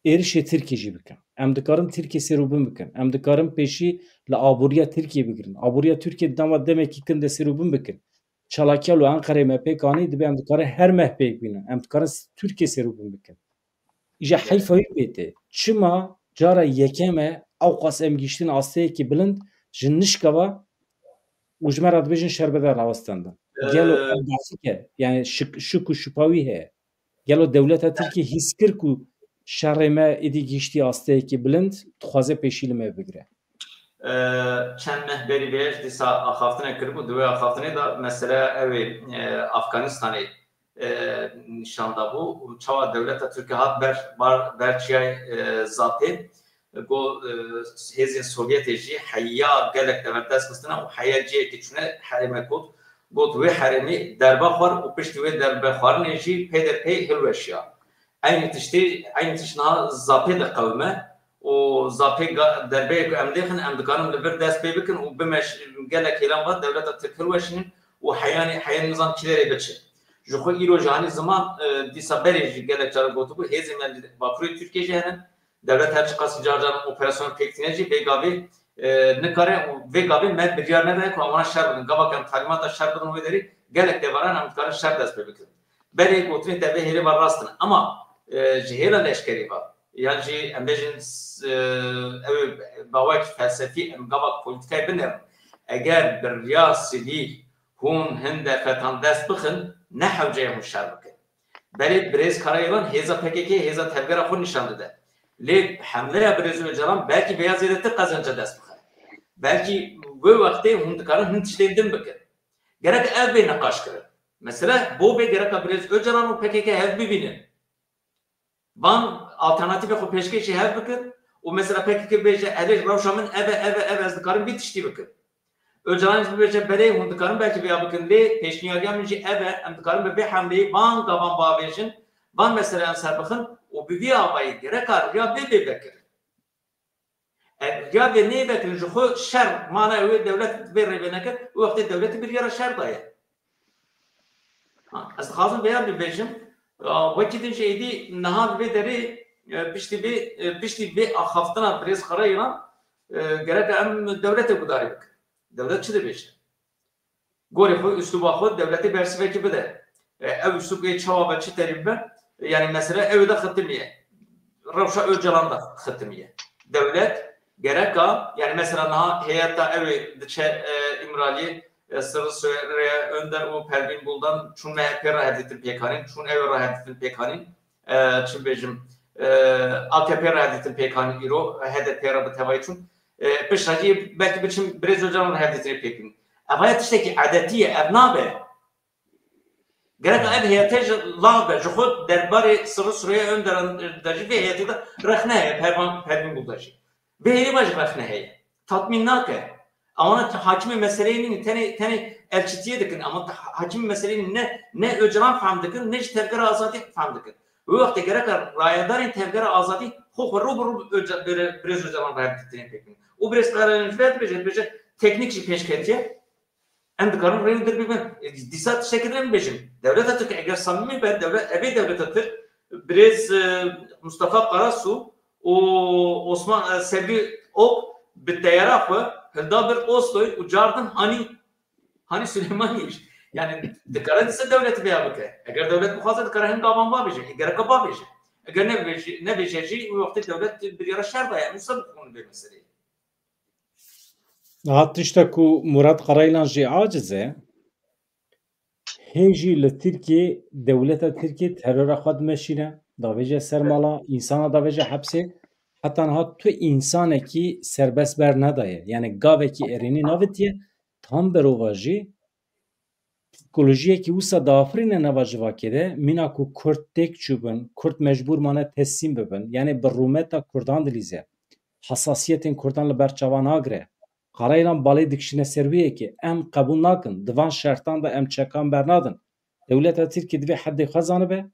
êrişê Tirkiyê jî bikin. Em dikarin Tirkiyê sêrûbin bikin. Em dikarin pêşî li aboriya Tirkiyê bigirin. Aboriya Tirkiyê di dema demekî kin de sêrûbin bikin. Çalakiya li Enqereyê me pêk anî, dibê em dikarin her meh pêk bînin. Em dikarin s-, Tirkiyê sêrûbin bikin. Îja Evet. heyfa wî bê tê. Çima cara yekem e, ewqas em gihîştin asteyekî bilind, ji nişka ve û ji me re dibêjin şer bide rawestandin. Gelo Ee, ev behsî ke, yani şik, şik û şupa wî heye. Gelo dewleta Tirkiyê hîs kir ku şerê me êdî gihîştî asteyekî bilind, dixwaze pêşî li me bigire? Ee, çend meh berî vê dîsa axaftinek kiribû. Di wê axaftinê de mesele ew ê, e, Afganistanê, e, nîşan dabû. Çawa dewleta Tirkiyê hat ber, bar, ber çiyayê, e, Zapê. Got, e, hêzên Sovyetê jî heya gelek dever dest xistine û heya cihekî çûne herêmek got. Got, wê herêmî derbe xwar û piştî wê derbe xwarinê jî pê de pê hilweşiya. Eynî tiştê, eynî tişt niha Zapê diqewime û Zapê ga-, derbeyê ku em lêxin, em dikarin li vir dest pê bikin û bimeş-, gelek hêlan va dewleta Tirk hilweşînin û heyanê, heyanê nizam çi derê biçin. Ji xwe îro ji hanî ziman, e, dîsa berê jî gelek caran gotibû, hêzên me li Bakurê Tirkiyê jî hene. Dewlet her çiqasî car caran operasyon pêk tîne jî vê gavê, e, nikare û vê gavê me biryar nedaye ku em wana şer bidin. Gava ku em talîmata şer bidin wê derê, gelek deveran em dikarin şer dest pê bikin. Berê gotinê te vê hêlê ve rast in. Ama, e, ji hêla leşkerî ve, yan jî em bêjin, s-, e, ew ê bawek felsefî em gava polîtîkayê binerin. Eger bi riya sivîl hûn hin derfetan dest bixin, ne hewce ye hûn şer bikin. Belê birêz Karayilan hêza P K K, hêza tevgera xwe nîşan dide. Lê hemleya birêz Ocalan belkî vêya zêdetir qezenca dest bixe. Belkî wê wextê hûn dikarin hin tiştên din bikin. Gerek ev bê niqaş kirin. Mesele bo vê gereka birêz Ocalan û P K K hev bibînin. Van alternatîfê xwe pêşkêşî hev bikin û mesela P K K bêje, erê, rewşa min ev e, ev e, ev e, ez dikarim vî tiştî bikim. Ocalan jî bibêje, belê, hûn dikarin belkî vêya bikin, lê pêşniyariya min jî ev e, em dikarin bi vê hemleyê van gavan biavêjin, van meseleyan ser bixin û bi vî avayî gereka riya vê bê vekirin. E, riya vê neyê vekirin, ji xwe şer, mana wê dewlet vê rê vê neket, wê wextê dewletê biryara şer daye. Ha, ez dixwazim vêya bibêjim, a, wekî din jî êdî niha li vê derê, e, piştî vê, e, piştî vê axaftina birêz Karayilan, e, gerek em dewletê gudarî bikin. Dewlet çi dibêje? Gorê xwe, üsluba xwe dewletê bersivekî bide. E, ew üslub ê çawa be, çi terî bibe, yani mesele ew de xitimiye. Rewşa Ocalan de xitimiye. Dewlet gereka, yani mesela niha heyeta ew ê diçe, e, Îmraliyê, e, Sırrı Süreyya Önder û Pervin Buldan çûn M H P re hevdîtin pêkanîn, çûn ew re hevdîtin pêkanîn, e, çi bêjim, e, A K P re hevdîtin pêkanîn îro, H D P re bi tevayî çûn. E, piştre jî belkî biçin birêz Ocalan re hevdîtinê pêkin. Ev haya tiştekî edetî ye, ev nabe. Gerek ev heyete ji lav be, ji xwe derbarê Sırrı Süreyya Önder'in de jî vê heyetê de rexne heye, Pervan-, Pervin Buldan jî. Bêhêrî me ji rexne heye. Tatmîn nake. Ewana hakimê meseleyê nîn, tenê, tenê elçitiyê dikin. Ama hakimê meseleyê nîn, ne, ne Öcalan fehm dikin, ne jî Tevgera Azadî fehm dikin. Wê wextê gereka rayedarên Tevgera Azadî xwe xwe rû bi rû bi Öca-, bi Birêz Öcalan re hevdîtinê pêk bin. Û Birêz Qerencî dibêje, dibêje teknîk jî pêş ketiye. Em dikarin rê û dir bibin. E, dîsa tiştekî din em bêjin. Dewleta Tirk eger samîmî be, dewle-, evê dewleta Tirk, birêz, e, Mustafa Karasu û Osman, e, Sebrî Ok bi teyara xwe hilda bir Osloy û cardin hanî, hanî Silêmaniyê jî. Yani dikare dîsa dewlet vêya bike. Eger dewlet bixwaze dikare hin gavan bavêje, gereka bavêje. Eger nebêje, nebêje jî wê wextê dewlet biryara şer daye. Em wisa bixwin vê meseleyê. Niha tişta ku Murat Karaylan jî aciz e, hê jî li Tirkiyê, dewleta Tirkiyê terora xwe dimeşîne, davêje ser mala, însana davêje hepsê. Heta niha tu însanekî serbest bernedaye. Yani gavekî erênî navitiye, tam berova jî psîkolojiyekî wisa diafirîne nava civakê de, mîna ku Kurd têk çûbin, Kurd mecbûr mane teslîm bibin, yanî bi rûmeta Kurdan dilîze, hesasiyetên Kurdan li ber çavan nagire. Karaylan balê dikişîne ser wê yekê, em qebûl nakin, di van şertan de em çekan bernadin. Dewleta Tirkî divê heddê xwe zanibe,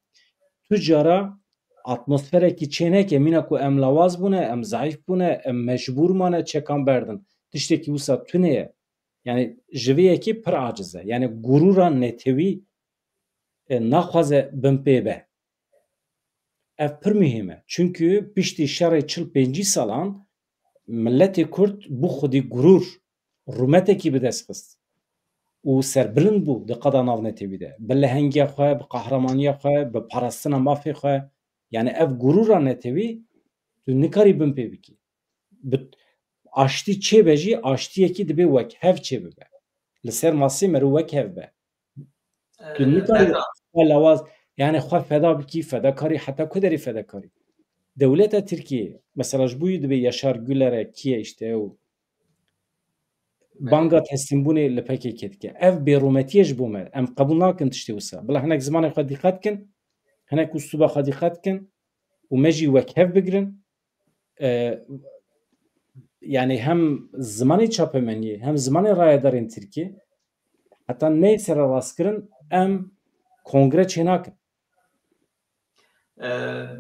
tu cara atmosferekî çêneke, mîna ku em lawaz bûne, em zeîf bûne, em mecbûr mane çekan berdin. Tiştekî wisa tune ye. Yani ji vê yekê pir aciz e. Yani gurûra netewî, e, naxwaze binpê be. Ev pir muhîm e. Çünkü piştî şerê çil pêncî salan miletê Kurd bû xwedî gurûr, rûmetekî bi dest xist. Û serbilind bû di qada navnetewî de. Bi lehengiya xwe, bi qahramaniya xwe, bi parastina mafê xwe. Yani ev gurûra netewî tu nikarî binpê bikî. Bi aştî çêbe jî, aştiyekî dibê wek hev çêbibe. Li ser masê meriv wek hev be. Tu Ee, nikarî Berdan. Xwe lawaz, yani xwe feda bikî, fedakarî, heta ku derê fedakarî? Dewleta Tirkiyê, mesela ji bo yî dibê Yaşar Güler'e kiye işte ew banga teslîmbûnê li P K K dike. Ev bêrûmetî ye ji bo me. Em qebûl nakin tiştê wisa. Bila hinek zimanê xwe dîqet kin, hinek uslûba xwe dîqet kin û me jî wek hev bigrin. E, yani hem zimanê çapemeniyê, hem zimanê rayedarên Tirkî, heta neyê sererastkirin, em kongre çênakin. E,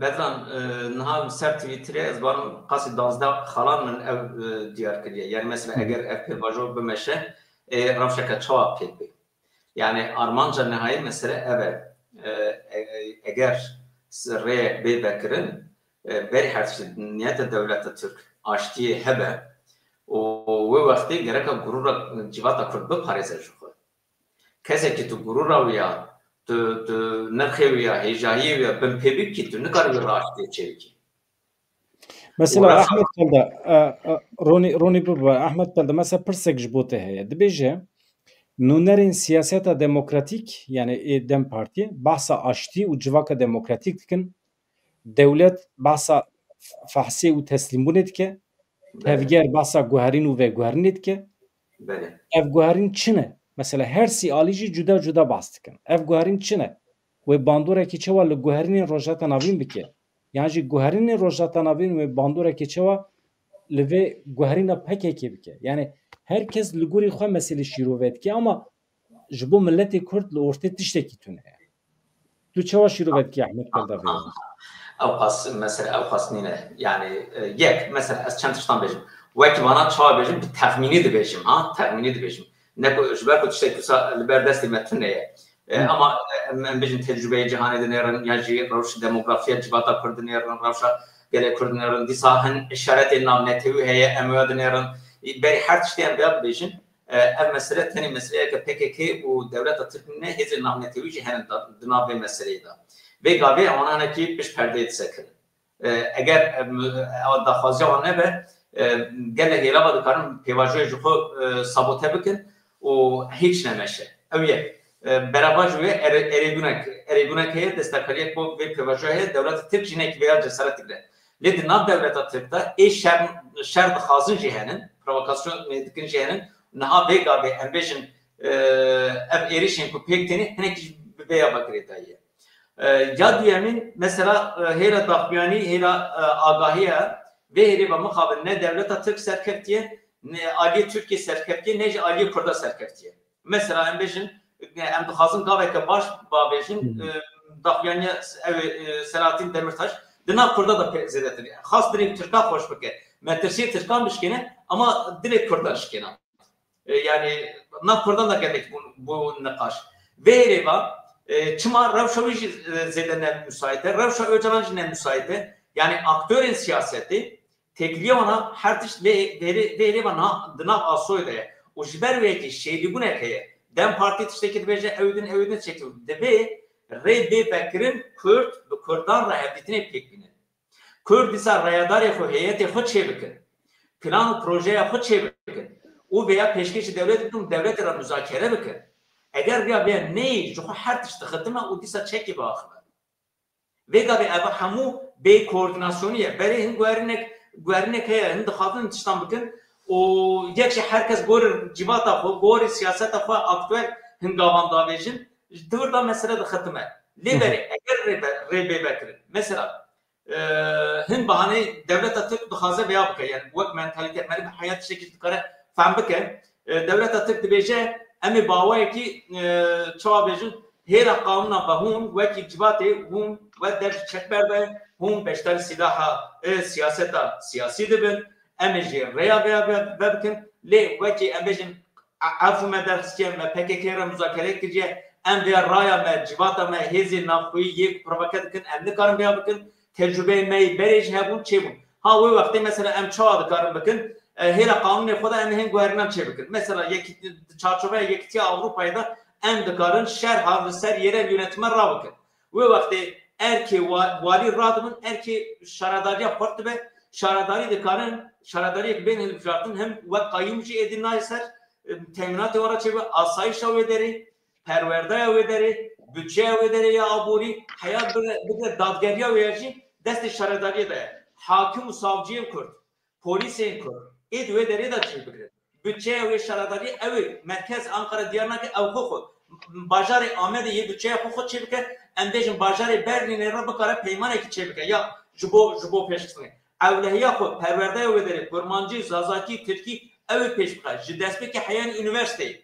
Bedran, e, niha ser Twitterê ez barim qasî duwazdeh xalan min ev, e, diyar kiriye. Yani mesela eger ev pêvajo bimeşe, e, rewşeke çawa pêk bê? Yani armanca nihayî mesele ev e. E, e, eger s-, rê bê vekirin, e, berî her tiştî niyeta dewleta Tirk aştiyê hebe û wê wextê gereka gurûra civata Kurd biparêze ji xwe. Kesekî tu gurûra wî ya, tu, tu nirxê wî ya, hêjayiyê wî ya binpê bikî, tu nikarî wî re aştiyê çêbikî. Mesela Û Ehmed Pelda, e, e, Ronî, Ronî bibe, Ehmed Pelda, mesela pirsek ji bo te heye. Dibêje, nûnerên siyaseta demokratîk, yani ê DEM Partiyê, behsa aştî û civaka demokratîk dikin. Dewlet behsa fehsê û teslîmbûnê dike. Belê. Tevger behsa guherîn û veguherînê dike. Belê. Ev guherîn çi ne? Mesela her sî alî jî cuda cuda behs dikin. Ev guherîn çi ne? Wê bandorekî çawa li guherînên Rojhilata Navîn bike? Yan jî guherînên Rojhilata Navîn wê bandorekî çawa li vê guherîna P K K bike? Yani her kes li gorî xwe meselê şîrove dike ama ji bo miletê Kurd li ortê tiştekî tune ye. Tu çawa şîrove dikî Ehmed Pelda vê? Ew qas, mesela ew qas nîne. Yani, e, yek, mesela ez çend tiştan bêjim. Wekî vana çawa bêjim, bi texmînî dibêjim, ha? Texmînî dibêjim. Ne ku ji ber ku tiştek wisa li ber destê me tune ye. E, Hı. Ama, e, em, em bêjin tecrûbeyê cîhanê dinêrin, ya jî rewş demografiya civata Kurd dinêrin, rewşa gelê Kurd dinêrin. Dîsa hin îşaretên navnetewî heye, em wê dinêrin. Berî her tiştê em vêya bibêjin, e, ev mesele tenê meseleyeke P K K û dewleta Tirk ne, hêzên navnetewî jî hene da, di nav vê meseleyê de. Vê gavê ewana hinekî pişt perdeyê disekirin. E, eger, e, ew daxwaziya wan nebe, e, gelek hêlava dikarin pêvajoyê ji xwe, e, sabote bikin û hîç nemeşe. Ew yek. E, berava ji wê ere-, erêbûnek, erêbûnek heye, destekariyek bo vê pêvajoyê heye, dewleta Tirk jî hinekî vêya cesaret digre. Lê di nav dewleta Tirk de ê şer, şer dixwazin jî henin, provokasyon dikin jî henin. Niha vê gavê em bêjin, e, ev êrişên ku pêk têne hinekî jî bi vê ya ve girêdayî ye. E, ya duyemîn, mesela, e, hêla daxuyanî, hêla, e, agahiya, Vê hêrê ve mixabin ne dewleta Tirk serkeftiye, ne aliyê Tirkiyê serkeftiye, ne jî aliyê Kurda serkeftiye. Mesela em bêjin, em dixwazin gaveke baş bavêjin, e, daxuyaniya ew, e, Selahattin Demirtaş di nav Kurda da pê zêdetir. Xas dilê Tirkan xweş bike. Metirsiyê Tirkan bişkêne, ama dilê Kurdan şikêne. E, yani nav Kurdan da gelek bû, bû niqaş. Vê hêrê va, e, çima rewşa wî jî, e, zêde ne müsait e, rewşa Ocalan jî ne müsait e. Yani aktörên siyasetê têkiliya wana her tişt vê, vê, vê hêrê va na, di nav asoyê de ye. Û ji ber wê yekê şêdîbûnek heye. DEM Partî tiştekî dibêje ew din, ew din çekî. Divê rê bê vekirin Kurd bi Kurdan re hevdîtinê pêk bînin. Kurd dîsa rayedarê xwe, heyetê xwe çêbikin. Plan û projeya xwe çêbikin. Û vêya pêşkêşî dewletê bikin, dewletê re muzakere bikin. Eger riya vêya neyê, ji xwe her tişt dixitime û dîsa çekî biaxive. Vê gavê ev hemû bê koordinasyonî ye. Berê hin guherinek, guherinek heye, hin dixwazin tiştan bikin û yek jî her kes gorî civata xwe, gorî siyaseta xwe aktuel hin gavan davêjin. Ji di vir de mesele dixitime. Lê Hı hı. berê, eger rê be-, rê bê vekirin. Mesela, e, hin bahaneyê dewleta Tirk dixwaze veya bike. Yani wek mentalite, meriv heyat tiştekî dikare fehm bike. E, dewleta Tirk dibêje, em ê bawayekî, e, çawa bêjin, hêla qanûna ve hûn wekî civatê hûn we dev ji çekber ve, hûn beşdarî sîlaha, e, siyaseta siyasî dibin. Em ê jî rêya veya ve, ve bikin. Lê wekî em bêjin, e-, efû me derxistiye, me P K K re muzakere kiriye, em vê raya me, civata me, hêzên navxweyî yê ku provoke dikin, em nikarin vêya bikin. Tecrûbeyên me yê berê jî hebûn, çêbûn. Ha wê wextê mesela em çawa dikarin bikin? E, hêla qanûnê xwe de em ê hin guherinan çêbikin. Mesela yekî-, di çarçoveya Yekîtiya Ewropayê de em dikarin şer ha li ser yerel yönetime rabikin. Wê wextê erkê wa-, walî radibin, erkê şaredariya xurt dibe, şaredarî dikarin, şaredariyek bên hilbijartin, hem wek qayûm jî êdî nayê ser, e, temînatê wan re çêbe, asayîşa wê derê, perwerdeya wê derê, budçeya wê derê ya aborî, heya bigre, bigre dadgeriya wê ya jî destê şaredariyê de ye. Hakim û savciyên Kurd, polîsên Kurd, êdî wê derê de cih bigrin. Budçeya wê şaredariyê ew ê merkez Ankara diyar nake, ew xwe xwe. Bajarê Amedê yê budçeya xwe xwe çêbike, em bêjin bajarê Berlînê re bikare peymanekî çêbike. Ya ji bo, ji bo pêşxistinê. Ewlehiya xwe, perwerdeya wê derê, kurmancî, zazakî, tirkî, ew ê pêş bixe. Ji destpêkê heyanî unîversîteyê.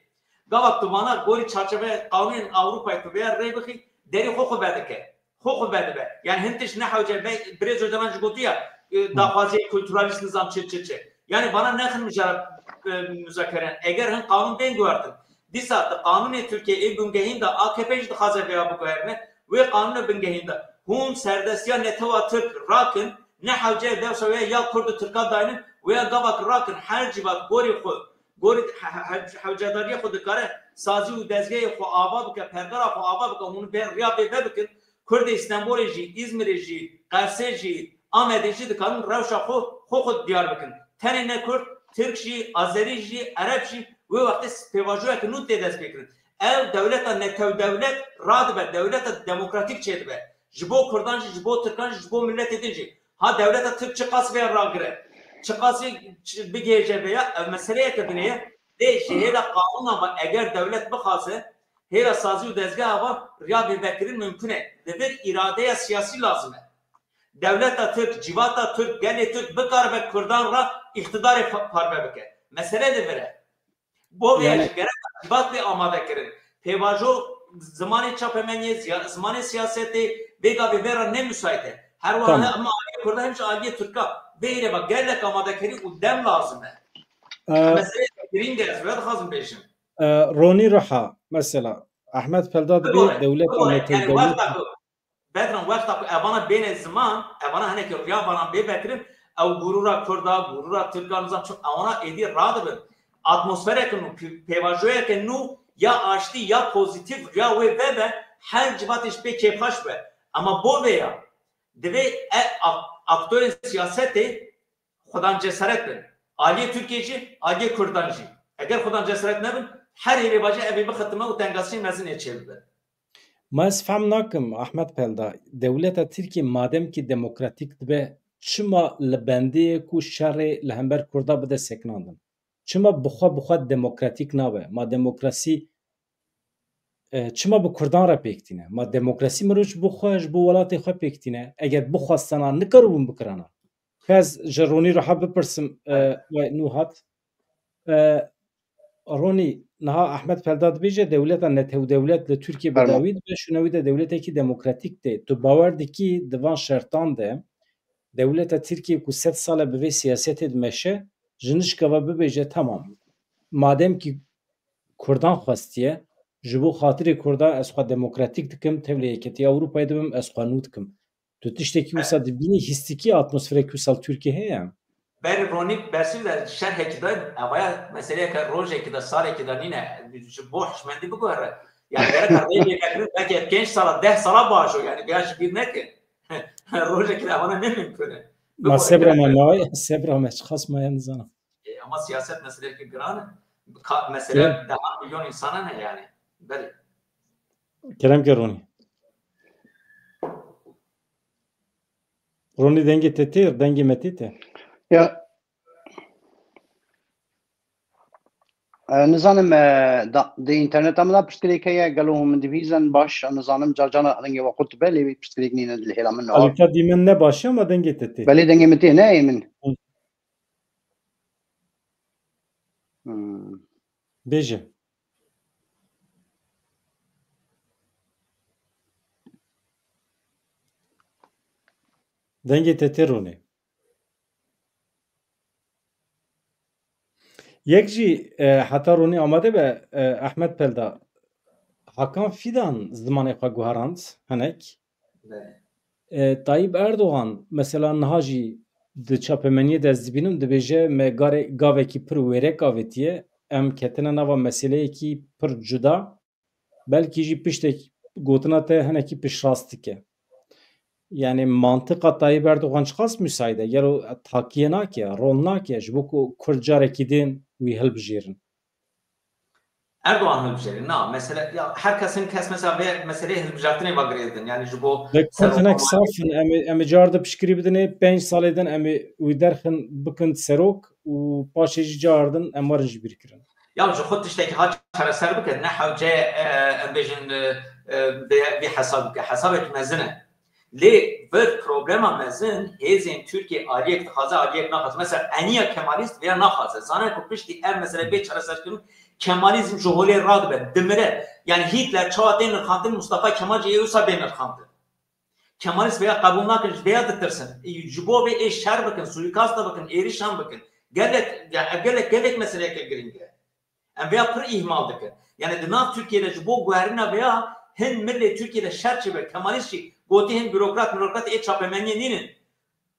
Gava tu vana gorî çarçoveya qanûnên Ewropayê tu vêya rê bixî, derî xwe xwe vedike. Xwe xwe vedibe. Yani hin tişt ne hewce be, birêz Ocalan jî gotiya, e, daxwaziya kulturalîst nizam çi, çi, çi. Yani vana nexin mijara, e, muzakeren. Eger hin qanûn bên guhertin. Dîsa di qanûnê Tirkiyê ê bingehîn de A K P jî dixwaze vêya biguherine. Wê qanûnê bingehîn de hûn serdestiya netewa Tirk rakin, ne hewce dewsa wê ya Kurd û Tirka daynin, wê ya gavak rakin, her civat gorî xwe, gorî he-, he-, he-, hewcedariya xwe dikare sazî û dezgehê xwe ava bike, pergala xwe ava bike, hûn bê riya bê vebikin. Kurdê Stenbolê jî, Îzmirê jî, Qersê jî, Amedê jî dikarin rewşa xwe, xwe xwe diyar bikin. Tenê ne Kurd, Tirk jî, Azerî jî, Ereb jî wê wextê pêvajoyeke nû tê destpêkirin. Ev dewleta netewdewlet radibe, dewleta demokratîk çêdibe. Ji bo Kurdan jî, ji bo Tirkan jî, ji bo miletê din jî. Ha dewleta Tirk çiqas vê ragire, çiqas jî çi-, bigihêje vêya, ev meseleyeke din e. Lê ji hêla qanûna ve eger dewlet bixwaze, hêla sazî û dezgeha ve riya vê vekirin mimkun e. Li vir îradeya siyasî lazim e. Dewleta Tirk, civata Tirk, gelê Tirk bikaribe Kurdan re îqtidarê pa-, parve bike. Mesele li vir e. Bo vê Yani- jî gerek civat bê amade kirin. Pêvajo zimanê çapemeniyê, ziya-, zimanê siyasetê, vê gavê vê re ne müsait e. Her wiha Tamam. hem aliyê Kurda hem jî aliyê Tirka. Vê hêrê ve gelek amadekerî û dem lazim e. Ee, Meseleyeke girîng e, ez vê dixwazim bêjim. Ee, Ronî Riha, mesela, Ahmet Pelda dibê Bibore, dewleta bibore, yani netewdewlet- wexta ku Bedran, wexta ku evana bêne ziman, evana hinekî riya vanan bê vekirin, ew gurûra Kurda, gurûra Tirka, nizam çi, ewana êdî radibin. Atmosfereke nû, pê-, pêvajoyeke nû ya aştî, ya pozîtîf, riya wê vebe, her civatê ji pê kêfxweş be. Ema bo vê ya, divê e, ak-, aktorên siyasetê xwedan cesaret bin. Aliyê Tirkiyê jî, aliyê Kurdan jî. Eger xwedan cesaret nebin, her hêlê vaje ev ê bixitime û tengasiyên mezin ê çêbibe. Ma ez fehm nakim, Ahmet Pelda, dewleta Tirkiyê madem ki demokratîk dibe, çima li bendê ye ku şerê li hember Kurda bide sekinandin? Çima bi xwe, bi xwe demokratîk nabe? Ma demokrasî, e, çima bi Kurdan re pêk tîne? Ma demokrasî mirov ji bo xwe, ji bo welatê xwe pêk tîne? Eger bixwestana, nikaribûn bikirana. Ez ji Ronî re ha bipirsim, e, we nû hat. E, Ronî, niha Ahmet Pelda dibêje, dewleta netewdewlet li Tirkiye bi Fermo. dawî dibe, şûna wî de dewletekî demokratîk tê. Tu bawer dikî di van şertan de dewleta Tirkiye ku sed sal e bi vê siyasetê dimeşe, ji nişka ve bibêje, temam. Madem ki Kurdan xwestiye, ji bo xatirê Kurda ez xwe demokratîk dikim, tevlê Yeketiya Ewropayê dibim, ez xwe nû dikim. Tu tiştekî wisa dibînî, hîstikî atmosferek wisa li Tirkiye heye? Berî Ronî bersîv de şerhekî de, evaya meseleyeke rojekî de, salekî de nîne, ji bo hişmendî biguhere. Yani gerek rê lêvekirin, belki pênc sala, deh sala baş o, yani biraz ji bîr neke. Rojekî de evana ne mümkün e. Ma sebra me maye, sebra me çiqas maye nizanim. E, ama siyaset meseleyeke giran e. Ka-, mesele Kerem. Dehan milyon insana ne yani? Belê. Kerem ke Ronî. Ronî dengê te têr, dengê me tê te. Ya. E, nizanim, e, da, di interneta min de pirsgirêk heye, gelo hûn min dibihîzin, baş, e, nizanim, carcana dengê we qut dibe, lê wî pirsgirêk nîne li hêla min. Kalîte dî min ne baş e, ama dengê te tê. Belê dengê min tê, ne ê min. Hı. Hmm. Bêje. Dengê te tê Ronî. Yek jî, e, heta Ronî amade be, e, Ehmed Pelda, Hakan Fidan zimanê xwe guherand hinek. Belê. E, Tayyip Erdogan, mesela niha jî di çapemeniyê de ez dibînim, dibêje, me garê-, gavekî pir wêrek avêtiye, em ketine nava meseleyekî pir cuda, belkî jî piştek gotina te hinekî piştrast dike. Yani mantiqa Tayyip Erdogan çiqas müsait e? Gelo takiye nake, rol nake, ji bo ku Kurd carekî din wî hilbijêrin? Erdogan hilbijêrin. Na, mesele, ya her kesin kes mesela vê meseleyê hilbijartinê ve girêdin. Yani ji bo Lê Kurd hinek saf in, em ê, em ê car de piştgirî bidinê, pênc salê din em ê wî derxin bikin serok û paşê jî car din em werin ji bîr kirin. Ya ji xwe tiştekî ha çareser bike, ne hewce, e, em bêjin, e, e, vê, vê hesab bike. Hesabek mezin e. Lê vir problema mezin hêzên Tirkiyê aliyek dixwaze, aliyek naxwaze. Mesela eniya Kemalîst vêya naxwaze. Zane ku piştî ev mesele bê çareserkirin, Kemalîzm ji holê radibe, dimire. Yani Hitler çawa tê nirxandin, Mustafa Kemal jî ê wisa bê nirxandin. Kemalîst vêya qebûl nakin, ji vêya ditirsin. Ji bo vê ê şer bikin, suîkasta bikin, êrişan bikin. Gelek, ya ev gelek, gelek meseleyeke girîng e. Em vêya pir îhmal dikin. Yani di nav Tirkiyê de ji bo guherîna vêya hin milê Tirkiyê de şer çêbe. Kemalîst jî gotî hin bürokrat, bürokrat ê çapemeniyê nînin.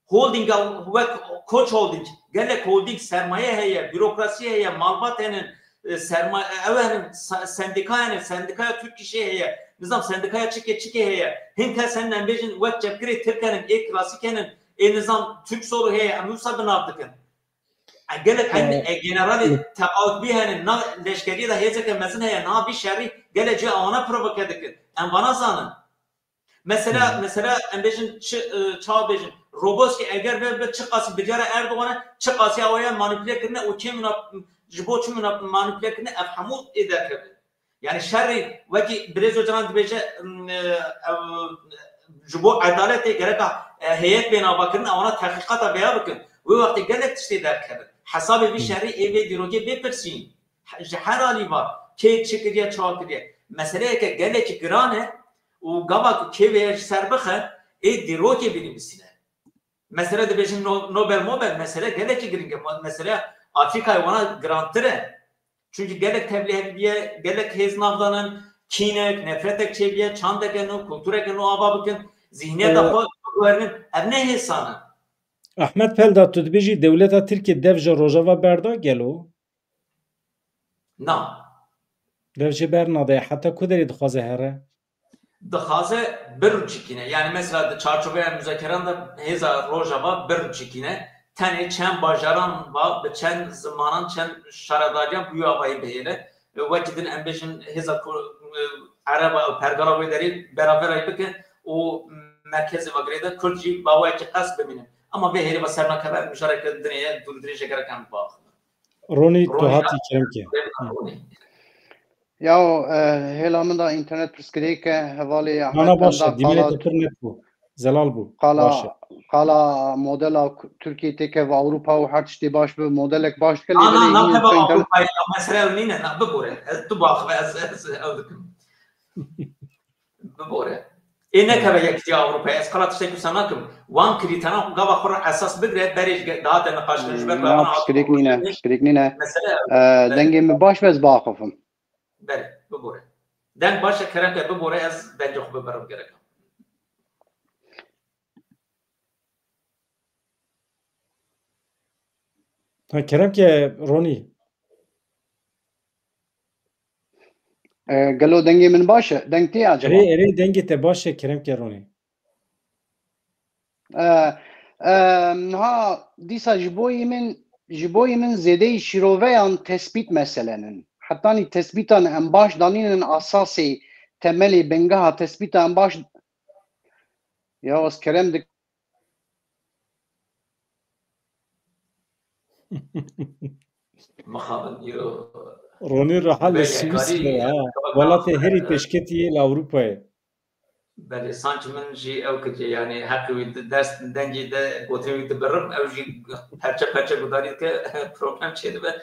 Holdinga wek Koç Holding, gelek holding, sermaye heye, bürokrasî heye, malbat henin, e, serma-, ew henin, sa-, sendika henin, sendikaya Türk İşi heye, nizam sendikaya çikê çikê heye. Hin kes henin em bêjin wek çepgirê Tirk henin, ê klasîk henin, ê nizam Türk soru heye, em wisa bi nav dikin. E, gelek em, e, generalê teqawutbî henin, na leşkeriyê de hêzeke mezin heye, niha vî şerî gelek cî ewana provoke dikin. Em vana zanin. Mesela, mesela em bêjin çi, e, çawa bêjin? Roboskî eger be, be çi qasî biryara Erdogan e, çi qasî awaya manipule kirine û kê mina-, ji bo çi mina-, manipule kirine, ev hemû ê derkevin. Yani şerî wekî Birêz Ocalan dibêje, m, e, ev, ji bo edaletê gereka, e, heyet bên avakirin, ewana tehqîqata vêya bikin. Wê wextê gelek tiştê derkevin. Hesabê vî şerî ê vê dîrokê bê pirsîn. He-, ji her alî va, kê çi kiriye, çawa kiriye. Meseleyeke gelekî giran e û gava ku kê vêya ji ser bixe, ê dîrokê binivîsîne. Mesele dibêjin No-, Nobel Mobel, mesele gelekî giring e. Ma-, mesele Afrîkayê wana girantir e. Çunkî gelek tevlî heviye, gelek hêz navdanin, kînek, nefretek çêbiye, çandeke nû, kultureke nû ava bikin, zihniyeta Ee, xwe biguherînin. Ev ne hêsan in. Ahmet Pelda, tu dibêjî dewleta Tirkiye dev ji Rojava berda gelo? Na. Dev jê bernade, heta ku derê dixwaze here? Dixwaze birûçikîne. Yani mesela di çarçoveya muzakeran de hêza Rojava birûçikîne. Tenê çend bajaran va, bi çend zimanan, çend şaredariyan bi wî avayî bihêle. Wekî din em bêjin hêza ku, e, Ereba û pergala wê derê beraverayî bikin û merkezê ve girêde Kurd jî bi awayekî qels bimînin. Ama vê hêlê ve ser nakeve, mijareke dinê ye, dûrdirêje gerek em biaxivin. Ronî, tu hatî kerem ke. Ronî. Ya, e, hêla min de înternet pirsgirêk e, hevalê Ahmet Pelda. Na, na, baş e, dîmenê te pir net bû. Zelal bû. Qala, baş e. Qala modela Tirkiye têkeve Ewropa û her tiştê baş bi modelek baş dike. Na, na, nakeve Ewropayê, mesele ew nîne, na, bibore. Ez tu baxive, ez, ez ew dikim. Bibore. Ê nekeve Yekîtiya Ewropayê, ez qala tiştek wisa nakim. Wan krîteran gava xwe re esas bigire, berê ji ge-, dihate niqaşkirin ji ber Na, pirsgirêk nîne, pirsgirêk nîne. Mesele ew. E, dengê min baş be ez biaxifim. Belê, bibore. Deng baş e, kerem ke bibore, ez dengê xwe biberim gereka. Ha, kerem ke Ronî. E, gelo dengê min baş e? Deng tê acaba? Erê, erê, dengê te baş e, kerem ke Ronî. E, e, niha dîsa ji bo yî min, ji bo yî min zêdeyî şîroveyan tespît meselenin. Hetanî tespîtan em baş danînin asasê, temelê, bingeha tespîta em baş. Ya ez kerem dik- Mixabin îro Ronî Rihal li Swîsrê, ha. Welatê herî pêşketî yê li Ewropayê. Belê, sanki min jî ew kiriye, yanî heqê wî di dest dengê de gotin wî dibirim, ew jî perçe perçe gudarî dike, problem çêdibe.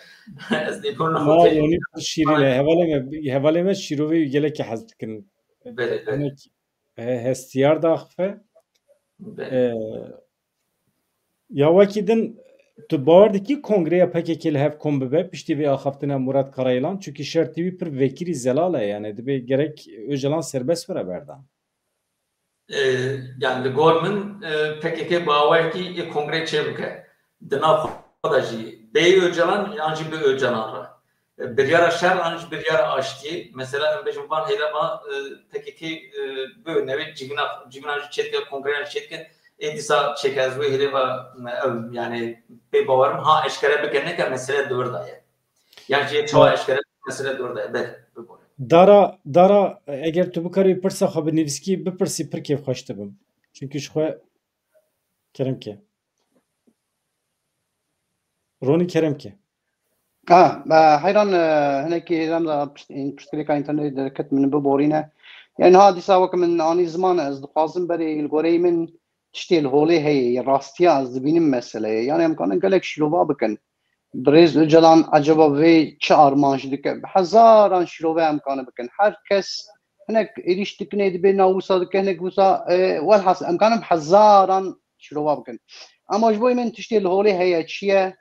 Ez dê bon Na, Ronî pir şîrîn e. Hevalê me, hevalê me şîrovê wî gelekî hez dikin. Belê, belê. Hinek, e, hestiyar diaxife. Belê. E, Ya wekî din, tu bawer dikî kongreya P K K li hev kom bibe piştî vê axaftina Murat Karayilan? Çunkî şertê wî pir vekirî zelal e, yani dibê gerek Ocalan serbest were berdan. E, yani li gor min, e, P K K bawer kî ê kongre çêbike. Di nav xwe de jî bê Ocalan yan jî bi Ocalan re. Biryara şer an jî biryara aştiyê. Mesela em bêjin van hêleva, e, P K K, e, bi newê civîna, civîna jî çêdike, kongreyan jî çêdike, ê dîsa çêke ez wê hêleva, e, ew, yani pê bawerim ha eşkere bike neke mesele di wir de ye. Yan jî çawa eşkere mesele di wir de ye. Belê, bibore. Dara, Dara, eger tu bikarî pirsa xwe bi nivîskî bipirsî pir kêfxweş dibim. Çünkü ji xwe kerem ke. Ronî kerem ke. Ha, e, heyran, e, hinekî hêram da pişt-, in-, piştgirêka înternetê derket min biborîne. Yani ha dîsa wek min anî ziman ez dixwazim berê li goreyê min tiştê li holê heye, yê rastiya ez dibînim meseleyê. Yani em kanin gelek şîrova bikin. Birêz Ocalan ecaba vê çi armanc dike? Bi hezaran şîrove em kanin bikin. Her kes hinek êrîş dikine dibê na wisa dike, hinek wisa, e, welhas em kanin bi hezaran şîrova bikin. Ama ji bo min tiştê li holê heye çi ye?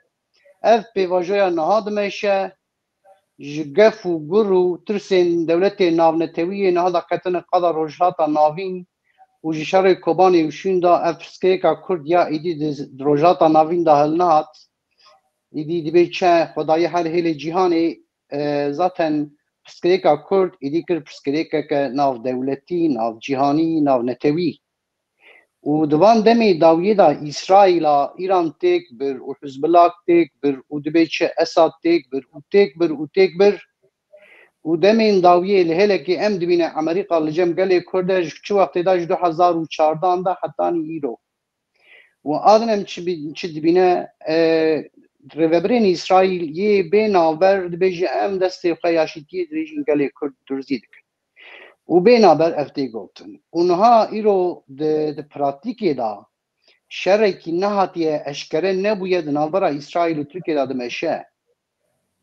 Ev pêvajoya niha dimeşe, ji gef û gur û tirsên dewletê navnetewî yê niha da ketine qada Rojhilata Navîn û ji şerê Kobanê û Şûn da ev pirsgirêka Kurd ya êdî di, di Rojhilata Navîn da hilnehat. Êdî dibê çi xwedayê her hêlê cîhanê, e, zaten pirsgirêka Kurd êdî kir pirsgirêkeke navdewletî, navcîhanî, navnetewî. Û di van demê dawiyê de Îsraîla, Îran têk bir û Hizbullah têk bir û dibê çi Esad têk bir û têk bir û têk bir. Û demên dawiyê li hêlekê em dibîne Amerîka li cem gelê Kurd e ji çi wextê de ji du hezar û çardan de hetanî îro. Û adin em çi bi-, çi dibîne, e, rêvebirên Îsraîl yê bê navber dibêje em destê xwe yaşîtiyê dirêjin gelê Kurd durzî dikin. Û bê navber ev tê gotin. Û niha îro di, di pratîkê de şerekî nehatiye eşkere nebûye di navbera Îsraîl û Tirkiye de dimeşe.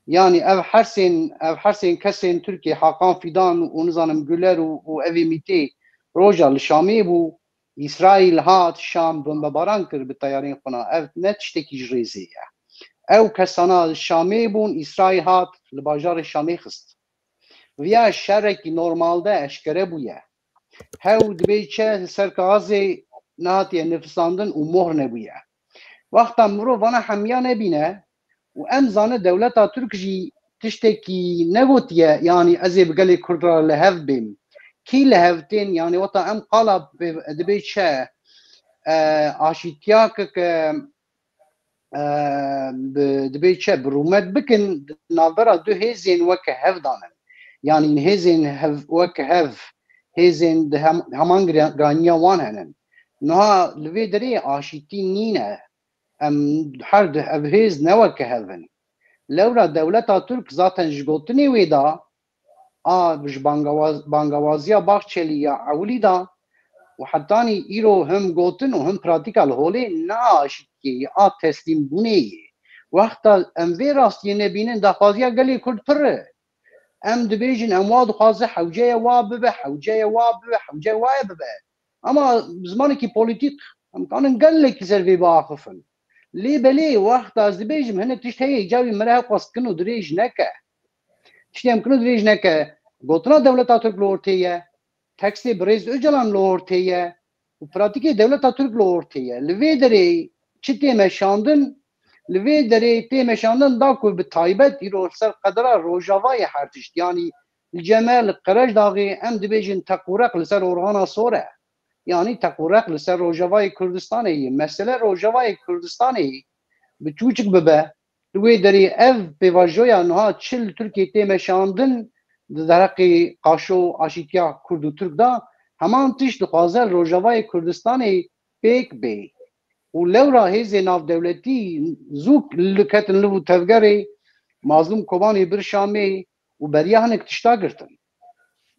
Yanî ev hersên, ev hersên kesên Tirkiyê, Hakan Fidan û nizanim Güler û, û evê Mîtê roja li Şamê bû, Îsraîl hat Şam bombebaran kir bi teyarên xwe na. Ev ne tiştekî ji rêzê ye. Ew kesana li Şamê bûn, Îsraîl hat li bajarê Şamê xist. Viya şerekî normalde eşkere bûye. Hew dibê çi li ser kaxezê nehatiye nifisandin û mohr nebûye. Wexta mirov vana hemiya nebîne û em zane dewleta Tirk jî tiştekî negotiye, yanî ez ê bi gelê Kurd re li hev bêm. Kî li hev tên, yanî weta em qala pê-, dibê çi, e, aşîtiyakeke e, bi, dibê çi bi rûmet bikin, di navbera du hêzên weke hev danin. Yanî hêzên hev, weke hev, hêzên di hem, heman gira-, giraniya wan henin. Niha li vê derê aşîtî nîne. Em her du ev hêz ne weke hev in. Lewra dewleta Tirk zaten ji gotinê wê de, a ji bangawaz-, bangawaziya Bahçelî ya ewilî de û hetanî îro him gotin û him pratîka li holê ne aşîtiyê yê, a teslîmbûnê yê. Wexta em vê rastiyê nebînin, daxwaziya gelê Kurd pir e. Em dibêjin, em wa dixwaze hewceye wa bibe, hewceye wa bibe, hewceye waye bibe. Ama zimanekî polîtîk, em kanin gelekî ser vê biaxifin. Lê belê wexta ez dibêjim, hinek tişt heye, îca wî min re hewqas kin û dirêj neke. Tiştê em kin û dirêj neke. Gotina dewleta Tirk li ortê ye. Tekstê birêz Ocalan li ortê ye. Û pratîkê dewleta Tirk li ortê ye. Li vê derê çi tê meşandin? Li vê derê tê meşandin da ku bi taybet îro li ser qedera Rojavayê her tişt, yanî li Cemel, li Qerejdaxê em dibêjin teqûreq li ser organa sor e. Yanî teqûreq li ser Rojavayê Kurdistanê ye. Mesele Rojavayê Kurdistanê bi çûçik bibe. Li wê derê ev pêvajoya niha çi li Tirkiyê tê meşandin di derheqê qaşo aşîtiya Kurd û Tirk de, heman tişt dixwaze li Rojavayê Kurdistanê pêk bê. Û lewra hêzê navdewletî zû li ketin liv û tevgerê Mazlûm Kobanê bir Şamê û beriya hinek tişta girtin.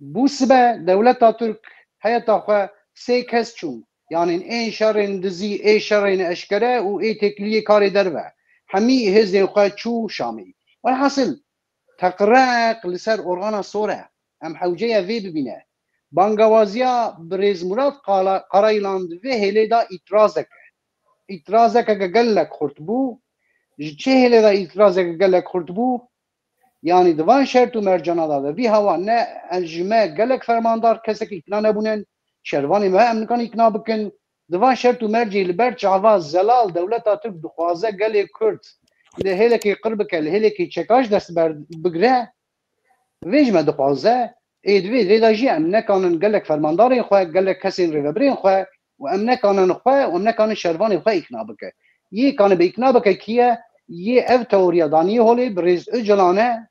Bû sibe dewleta Tirk heyeta xwe sê kes çûn. Yanî ên şerên dizî, ê şerên eşkere û ê têkiliyê karê derve. Hemî hêzên xwe çû Şamê. Welhasil, teqreq li ser organa sor e. Em hewceye vê bibîne. Bangawaziya birêz Murat Qala-, Qaraylan di vê hêlê de îtirazek e. Îtirazeke gelek xurt bû. Ji çi hêlê de îtirazeke gelek xurt bû? Yanî di van şert û mercana de, de vî hewa ne ez ji me gelek fermandar kesek îkna nebûnin, şervanê me em nikan îkna bikin. Di van şert û mercê li ber çava zelal dewleta Tirk dixwaze gelê Kurd li hêlekê qir bike, li hêlekê çekaş dest ber bigre, vê ji me dixwaze. Ê di vê rê de jî em nekanin gelek fermandarên xwe, gelek kesên rêvebirên xwe û em nekanin xwe û em nekanin şervanê xwe îkna bike. Yê kanibe îkna bike kî ye? Yê ev teoriya daniyê holê birêz Ocalan e,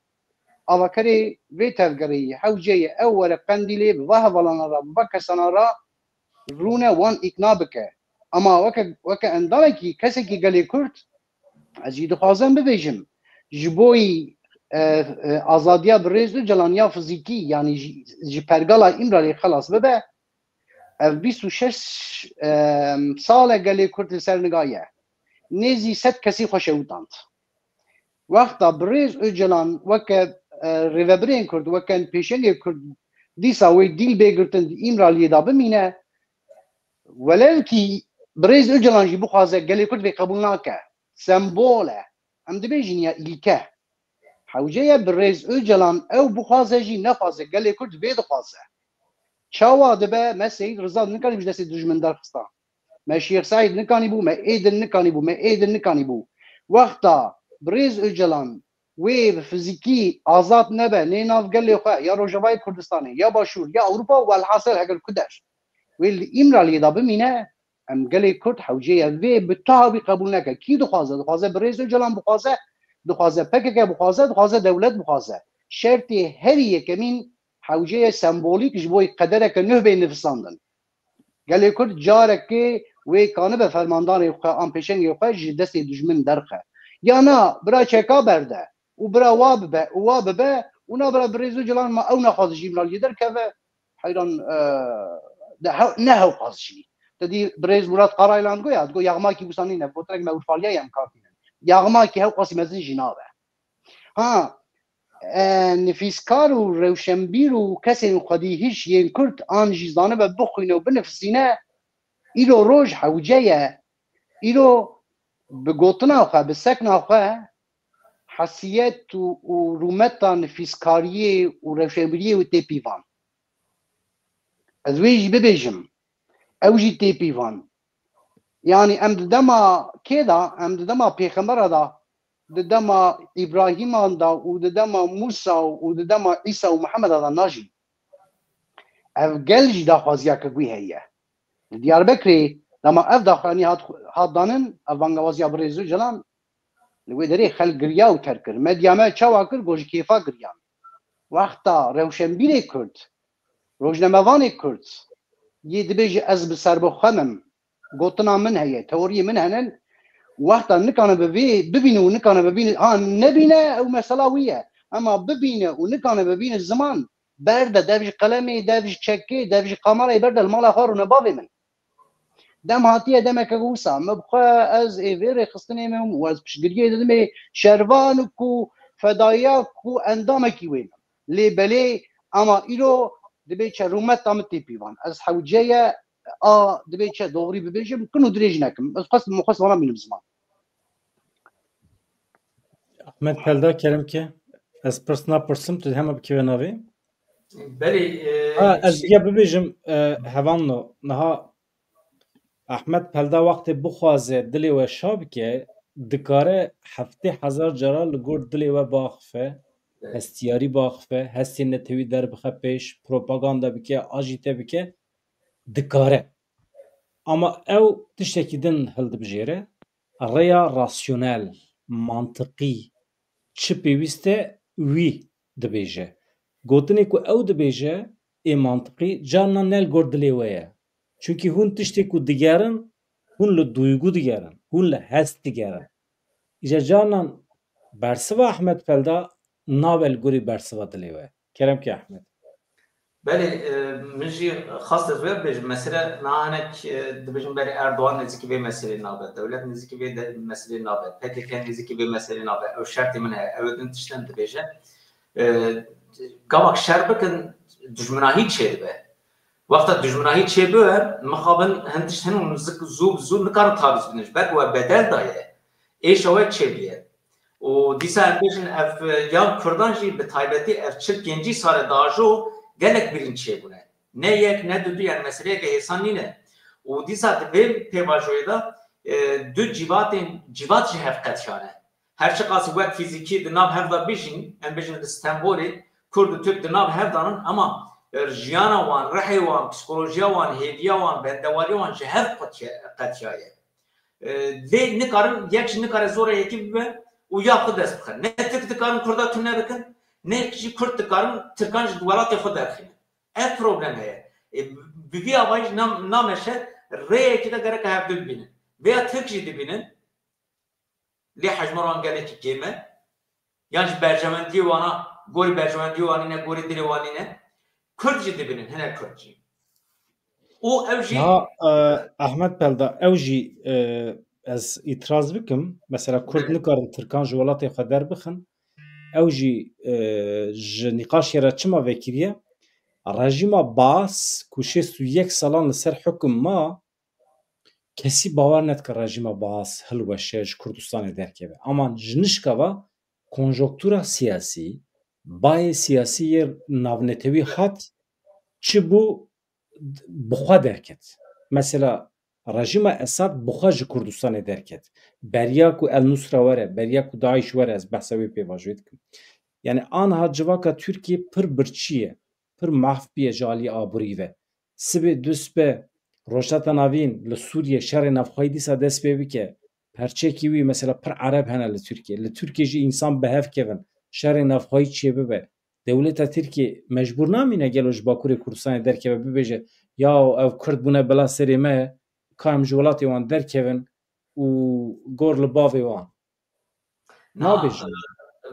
avakerê vê tevgerê ye. Hewce ye ew were Qendîlê bi va hevalana re, bi va kesana re rûne wan îkna bike. Ama weke, weke endamekî, kesekî gelê Kurd, ez jî dixwazim bibêjim, ji bo yî, e, e, azadiya birêz Ocalan ya fizîkî, yanî ji, ji pergala Îmraliyê xelas bibe, ev bîst û şeş, e, sal e gelê Kurd li ser niga ye. Nêzî sed kesî xwe şewitand. Wexta birêz Ocalan weke, e, rêvebirên Kurd, weke pêşengê Kurd dîsa wê dîl bê girtin di Îmraliyê de bimîne, welewkî birêz Ocalan jî bixwaze gelê Kurd vê qebûl nake. Sembol e. Em dibêjin ya îlke. Hewce ye birêz Ocalan ew bixwaze jî nexwaze, gelê Kurd vê dixwaze. Çawa dibe? Me Seyîd Riza nikarîbû ji destê dijmin derxista. Me Şêx Seîd nikanîbû, me ê din nikanîbû, me ê din nikanîbû. Wexta birêz Ocalan wê bi fizîkî azad nebe, nê nav gelê xwe, ya Rojavayê Kurdistanê, ya Başûr, ya Ewropa, welhasil heger ku der wê li Îmraliyê de bimîne, em gelê Kurd hewce ye vê bi taha wî qebûl neke. Kî dixwaze? Dixwaze birêz Ocalan bixwaze, dixwaze P K K bixwaze, dixwaze dewlet bixwaze. Şertê herî yekemîn hewce ye sembolîk ji bo qedereke nuh bê nivîsandin. Gelê Kurd carekê wê kanibe fermandarê xwe an pêşengê xwe ji destê dijmin derxe. Ya na, bira çeka berde û bira wa bibe û wa bibe û na bira birêz Ocalan ma ew nexwaze ji Îmraliyê derkeve. Heyran, e, de hew-, ne hewqas jî. Te dî birêz Murat Karaylan digo ya, digo yaxmakî wisa nîne, gotinek me Urfaliya ye em kar tînin. Yaxmakî hewqasî mezin jî nabe. Ha, e, nifîskar û rewşenbîr û kesên xwedî hiş yên Kurd an jî zanibe bixwîne û binifisîne, îro roj hewce ye. Îro bi gotina xwe, bi sekna xwe hesiyet û, û rûmeta nifîskariyê û rewşenbîriyê wê tê pîvan. Ez wê jî bibêjim. Ew jî tê pîvan. Yanî em di dema kê de, em di dema pêxembera de, di dema Îbrahîman de û di dema Mûsa û di dema Îsa û Mihemeda de najîn. Ev gel jî daxwaziyeke wî heye. Li Diyarbekirê dema ev daxuyanî hat, hat danin, ev bangewaziya birêz Ocalan, li wê derê xelk giriya û terk kir. Medya me çawa kir? Got ji kêfa giriyan. Wexta rewşenbîrê Kurd, rojnamevanê Kurd yê dibêje ez bi serbixwe me, gotina min heye, teoriyê min hene, wexta nikane bi vê bibîne û nikane bibîne, ha, nebîne, ew mesela wî ye. Ema bibîne û nikane bibîne ziman, berde, dev ji qelemê, dev ji çekê, dev ji kamerayê berde li mala xwe rûne bavê min. Dem hatiye demeke wisa, min bi xwe ez ê vê rêxistinê me û ez piştgiriyê didimê şervan ku fedaya ku endamekî wê me. Lê belê, ama îro dibê çe rûmeta min tê pîvan. Ez hewce ye, a dibê çe doğrî bibêjim, kin û dirêj nekim. Ez xwest, min xwest vana bînim ziman. Ahmet Pelda, kerem ke, ez pirs napirsim, tu hema bikeve navê. Belê, e, Ha, ez ya bibêjim, e, hevanno, niha Ahmet Pelda wextê bixwaze dilê we şa bike, dikare heftê hezar cara li gor dilê we biaxife, hestiyarî biaxife, hestên netewî derbixe pêş, propaganda bike, ajîte bike, dikare. Ama ew tiştekî din hildibijêre, rêya rasyonel, mantiqî, çi pêwîst e, wî dibêje. Gotinê ku ew dibêje, ê mantiqî, carna ne li gor dilê we ye. Çunkî hûn tiştê ku digerin, hûn li duygu digerin, hûn li hest digerin. Îca carnan bersiva Ahmet Pelda nabe li gorî bersiva dilê we. Kerem ke Ahmet. Belê, e, min jî xwest ez wê bibêjim. Mesele niha hinek, e, dibêjin belê Erdogan nêzîkî vê meselê nabe, dewlet nêzîkî vê de-, meselê nabe, P K K nêzîkî vê meselê nabe. Ew şertê min heye, ew din tiştin dibêje. E, gavak şer bikin, dijminahî çêdibe. Wexta dijminahî çêbibe, mixabin hin tişt hin û zik zû bi zû nikarin tavîz bidin. Ji ber ku we bedel daye, êşa we çêbûye. Û dîsa em bêjin ev, e, ya Kurdan jî bi taybetî ev çil pêncî sale dajo gelek birîn çêbûne. Ne yek, ne du, du, yani meseleyeke hêsan nîne. Û dîsa di vê pêvajoyê de, e, du cîvatên, cîvat ji hev qetiyane. Her çiqas wek fîzîkî di nav hev de bijîn, em bêjin di Stenbolê, Kurd û Tirk di nav hev danin, ama, e, jiyana wan, rihê wan, psîkolojiya wan, hêviya wan, bendewariya wan ji hev qetiye-, qetiyaye. E, lê nikarin, yek jî nikare zora yekî bibe û ya xwe dest bixe. Ne Tirk dikarin Kurda tune bikin, ne jî Kurd dikarin Tirkan ji welatê xwe derxînin. Ev problem heye. E, bi vî avayî jî nam-, nameşe rêyekê de gereka hevdu bibînin. Vêya Tirk jî dibînin, lê hejmara wan gelekî kêm e. Yan jî berjewendiyê wana, gorî berjewendiyê wan nîne, gorî dilê wan nîne. Kurd jî dibînin, hinek Kurd jî. Û ew jî Ha, e, Ahmet Pelda, ew jî, e, ez îtiraz bikim. Mesela Kurd Belê. nikarin Tirkan ji welatê xwe derbixin. Ew jî, e, ji nîqaşê re çima vekiriye? Rejîma Baas ku şêst û yek salan li ser hukum ma, kesî bawer nedike rejîma Baas hilweşe, ji Kurdistanê derkeve. Ama ji nişka ve konjonktura siyasî, bayê siyasî yê navnetewî hat, çi bû, bi xwe derket. Mesela rejîma Esad bi xwe ji Kurdistanê derket. Beriya ku El Nusra were, beriya ku DAIŞ were, ez behsa wê pêvajoyê dikim. Yani aniha civaka Tirkiyê pir birçî ye, pir mahf bûye ji alî aborî ve. Sibê du sibe Rojhilata Navîn li Sûriye şerê navxweyî dîsa dest pê bike, perçekî wî mesela pir Ereb hene li Tirkiye. Li Tirkiye jî însan bi hev kevin, şerê navxweyî çêbibe. Dewleta Tirkiye mecbûr namîne gelo ji Bakurê Kurdistanê derkeve, bibêje, yaw ev Kurd bûne bela serê me, ka em ji welatê wan derkevin û gor li bavê wan. Nabêjin.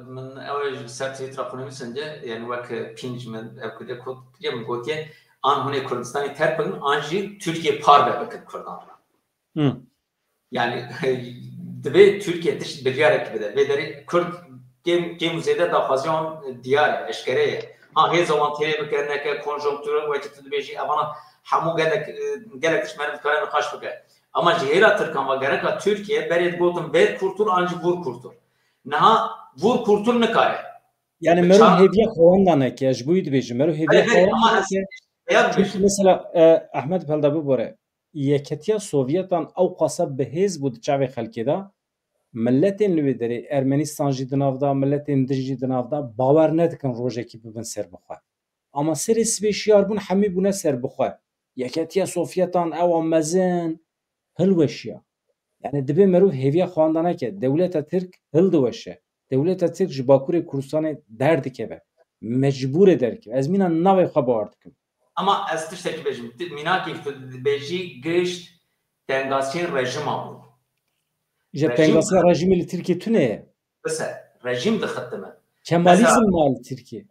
Min ew ê ji ser Twitter xwe nivîsinde, yani wek pînc min ev Kurdê kot kiriye, min gotiye, an hûn ê Kurdistanê terk bikin, an jî Tirkiye parve bikin Kurdan re. Hı. Yani divê Tirkiye tişt biryarek bide. Vê derê Kurd kêm, kêm û zêde daxwaziya wan diyar e, eşkere ye. Ha hêza wan têrê bike, neke, konjonktûra wekî tu dibêjî, evana hemû gelek, e, gelek tişt meriv dikare nîqaş bike. Ama ji hêla Tirkan ve gereka Tirkiye berê digotin vê kultur an jî vûr kultur. Niha vûr kultur nikare. Yani mero hêviya xewandaneke, ji bo wî dibêjim, mero hêviya xewandaneke. Çünkü mesela, e, Ahmet Pelda bibore, Yeketiya Sovyetan ew qasa bi hêz bû di çavê xelkê de, miletên li wê derê, Ermenistan jî di nav de, miletên din jî di nav de, bawer nedikin rojekî bibin serbixwe. Ama serê sibê şiyar bûn, hemî bûne serbixwe. Yeketiya Sovyetan ewa mezin hilweşiya. Yani divê merov hêviya xwanda neke. Dewleta Tirk hildiweşe. Dewleta Tirk ji Bakurê Kurdistanê derdikeve. Mecbûr e derkeve. Ez mîna navê xwe bawer dikim. Ama ez tiştekî bêjim. Mînakê tu dibêjî gişt tengasiyên rejima bûn. Ji tengasiya rejimê li Tirkiye tune ye. Bise, rejîm dixitime. Kemalizm ma li Tirkiye?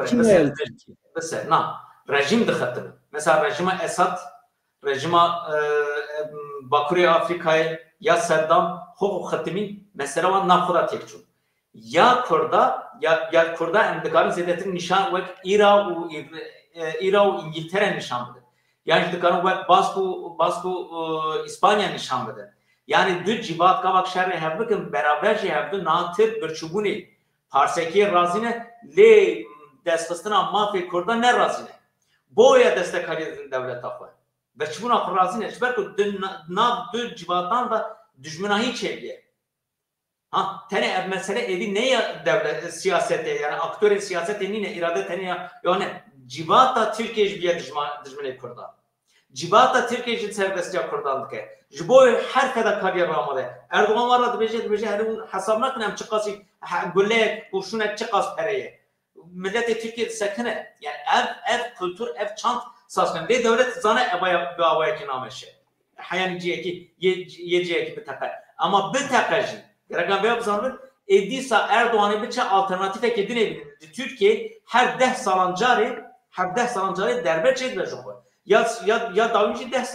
Çi ma li Tirkiye? Bi ser, na, rejîm dixetin. Mesela rejîma Esad, rejîma, e, e, Bakurê Afrîkayê ya Seddam, xwe xwe xitimîn, mesela wan nav xwe da têk çûn. Ya Kurda, ya, ya Kurda em dikarin zêdetir nîşan wek Îra û Îv-, e, Îra û Îngîltere nîşan bidin. Yan jî dikarin wek Bask û, Bask û, e, Îspanya nîşan bidin. Yani du civat gavak şerê hev bikin, beraber jî hev du niha tir birçîbûnê Parsekiyê razî ne, lê destxistina mafê Kurda ne razî ne. Boya destekariya didin dewleta xwe. Birçîbûna xwe razî ne. Ji ber ku di na-, nav du civatan de dijminahî çêbûye. Ha, tenê ev mesele êdî ne ya dewlet, siyasetê, yani aktorên siyasetê nîne, îrade tenê ya, yani civata Tirkiye ji biye dijma-, dijminê Kurda. Civata Tirkiye jî serbestiya Kurdan dike. Ji bo her fedakariya ramade. Erdogan wan re dibêje, dibêje, herî hûn hesab nakin em çiqasî he-, guleyek, kurşunek çiqas pere ye. Miletê Tirkiye disekine. Yani ev, ev kultur, ev çand saz kin. Lê dewlet zane evaya bi awayekî nameşe. Heyanî ciyekî, yê, yê ciyekî biteqe. Ama biteqe jî. Gerek em vêya bizanibin, ê dîsa Erdoganê biçe alternatîfekê dinê bidin. Di Tirkiye her deh salan carê, her deh salan carê derbe çêdibe ji xwe. Ya, ya, ya dawî jî deh,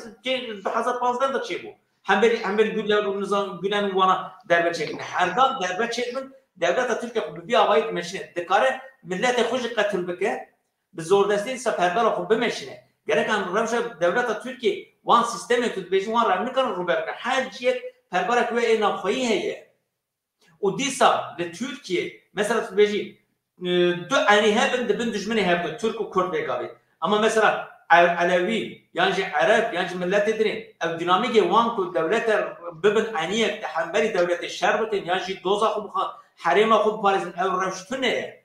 du hezar pazdeh de çêbû. Hemberî, hemberî Gülen û nizam, Gülen û wana derbe çêkirin. Her dam derbe çêdibin, dewleta Tirkiye xwe bi vî awayî dimeşîne. Dikare miletê xwe jî qetil bike, bi zordestî dîsa pergala xwe bimeşîne. Gerek em rewşa dewleta Tirkiye wan sîstemê tu dibêjî wan re nikarin rûber bikin. Her ciyek pergalek wê ê navxweyî heye. Û dîsa li Tirkiye, mesela tu dibêjî, e, du enî hebin, dibin dijminê hev du, Tirk û Kurd vê gavê. Ama mesela E-, Elewî, yan jî Ereb, yan jî miletê dinê, ew dînamîkê wan ku dewlete bibin eniyek, di hemberî dewletê şer bikin, yan jî doza xwe bixwe, herêma xwe biparêzin, ew rewş tune ye.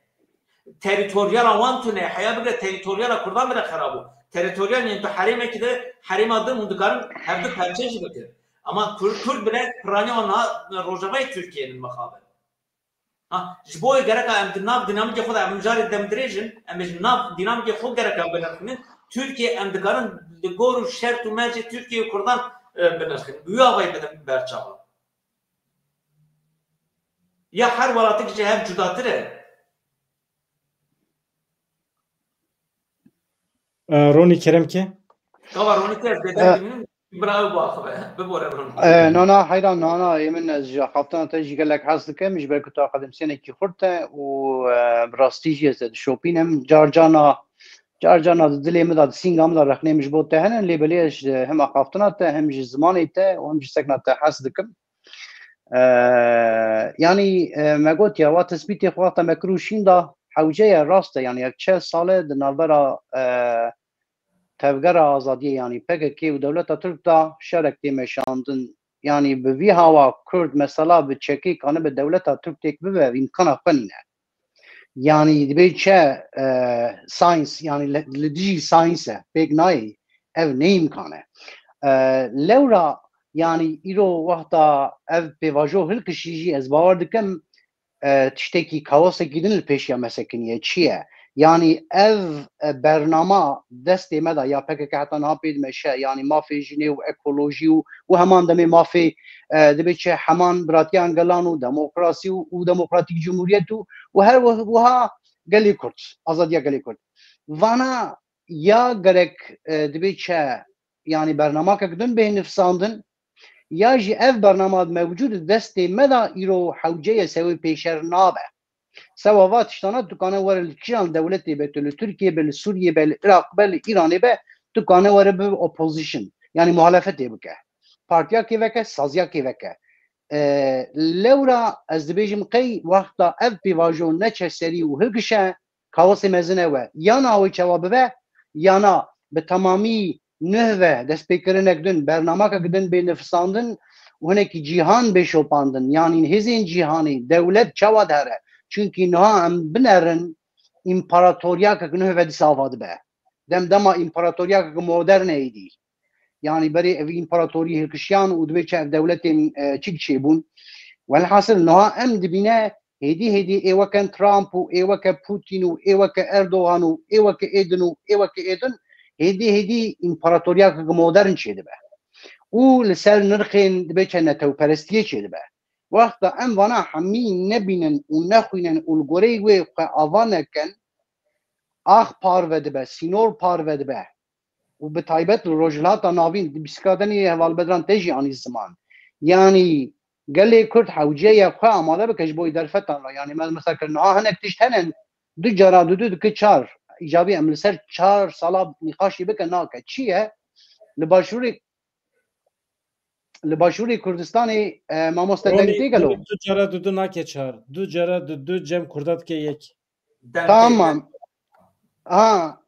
Terîtoryala wan tune, heya bigre terîtoryala Kurdan bile xerab bû. Terîtoryal, yani tu herêmekî de herêma din hûn dikarin hevdu perçe jî bikin. Ama Kur-, Kurd bile piraniya wan niha Rojavayê Tirkiyeyê in mixabin. Ha, ji bo wê gereka em di nav dînamîkê xwe de em carê dem dirêj in, em ê ji nav dînamîkê xwe gereka binirxînin. Tirkiye em dikarin li gor û şert û mercê Tirkiye û Kurdan, e, binirxînin. Bi wî avayî bidin berçavan. Ya her welatik ji hev cudatir e. E, Ronî kerem ke. Gava Ronî ke ez bêdeng E, bimînim, bira ew biaxive. Bibore Ronî. E, nana heyran nana, ê min ez ji axaftina te jî gelek hez dikim, ji ber ku tu akademsyenekî xurt e û, e, bi rastî jî ez te dişopînim. Car carna, car carna di dilê min de, di sînga min de rexnê min ji bo te hene, lê belê ez ji hem axaftina te, hem ji zimanê te û hem ji sekna te hez dikim. E, yanî, e, me got ya, wa tespîtê xwe wexta me kir û şîn da, hewce ye, rast e, yanî ev çel sal e di navbera, e, Tevgera Azadiyê, yanî P K K û dewleta Tirk de şerek tê meşandin. Yanî bi vî hawa Kurd mesela bi çekê kanibe dewleta Tirk têk bibe, ev îmkana xwe nîne. Yanî dibê çi, e, science, yanî li, li dijî science e, pêk nayê, ev ne îmkan e. E, lewra, yanî îro wexta ev pêvajo hilkişî jî ez bawer dikim, e, tiştekî kaosekî din li pêşiya me sekiniye. Çi ye? Yanî ev, e, bernama destê me de ya P K K heta niha pê dimeşe, yanî mafê jinê û ekolojî û, û heman demê mafê, e, dibê çi heman biratiyan gelan û demokrasî û, û demokratîk cumhuriyet û, û her wi-, wiha gelê Kurd, azadiya gelê Kurd. Vana ya gerek, e, dibê çi, yanî bernamakek din bê nifsandin, ya jî ev bernama mewcûd di destê me de îro hewce ye, sewê pêşer nabe. Sewa va tiştana tu kane were li kîjan dewletê be, tu li Tirkiyê be, li Sûriyê be, li Iraq be, li Îranê be, tu kane were bibe opposition. Yanî muhalefetê bike. Partiyakê veke, saziyakê veke. E, lewra ez dibêjim qey wexta ev pêvajo neçe serî û hilkişe, kaosê mezin ew e. Yana ew ê çawa bibe, yana bi temamî nuh ve destpêkirinek din, bernamakek din bê nifisandin û hinekî cîhan bê şopandin. Yanî hêzên cîhanî, dewlet çawa dihere? Çunkî niha em binerin, împaratoriyakek nuh ve dîsa ava dibe. Dem dema împaratoriyakek modern e êdî. Yanî berê ev împaratorî hilkişiyan û dibê çi ev dewletên, e, çik çêbûn. Welhasil niha em dibîne hêdî hêdî ê weke Trump û ê weke Putin û ê weke Erdogan û ê weke êdin û ê weke êdin hêdî hêdî împaratoriyakek modern çêdibe. Û li ser nirxên dibê çi netewperestiyê çêdibe. Wexta em vana hemî nebînin û nexwînin û li goreyê wê xwe ava nekin, ax parve dibe, sînor parve dibe. Û bi taybet li Rojhilata Navîn, di bîsikadenê heval Bedran te jî anî ziman. Yanî gelê Kurd hewce ye xwe amade bike ji bo derfetan re. Yanî me mesela kir niha hinek tişt hene, du cara du du dike çar. Îcabî em li ser çar sala nîqaşî bike nake. Çi ye? Li Başûrê, li Başûrê Kurdistanê, e, mamoste deng tê gelo? Du cara du du nake çar. Du cara du du cem Kurda dike yek. Tamam. Ha,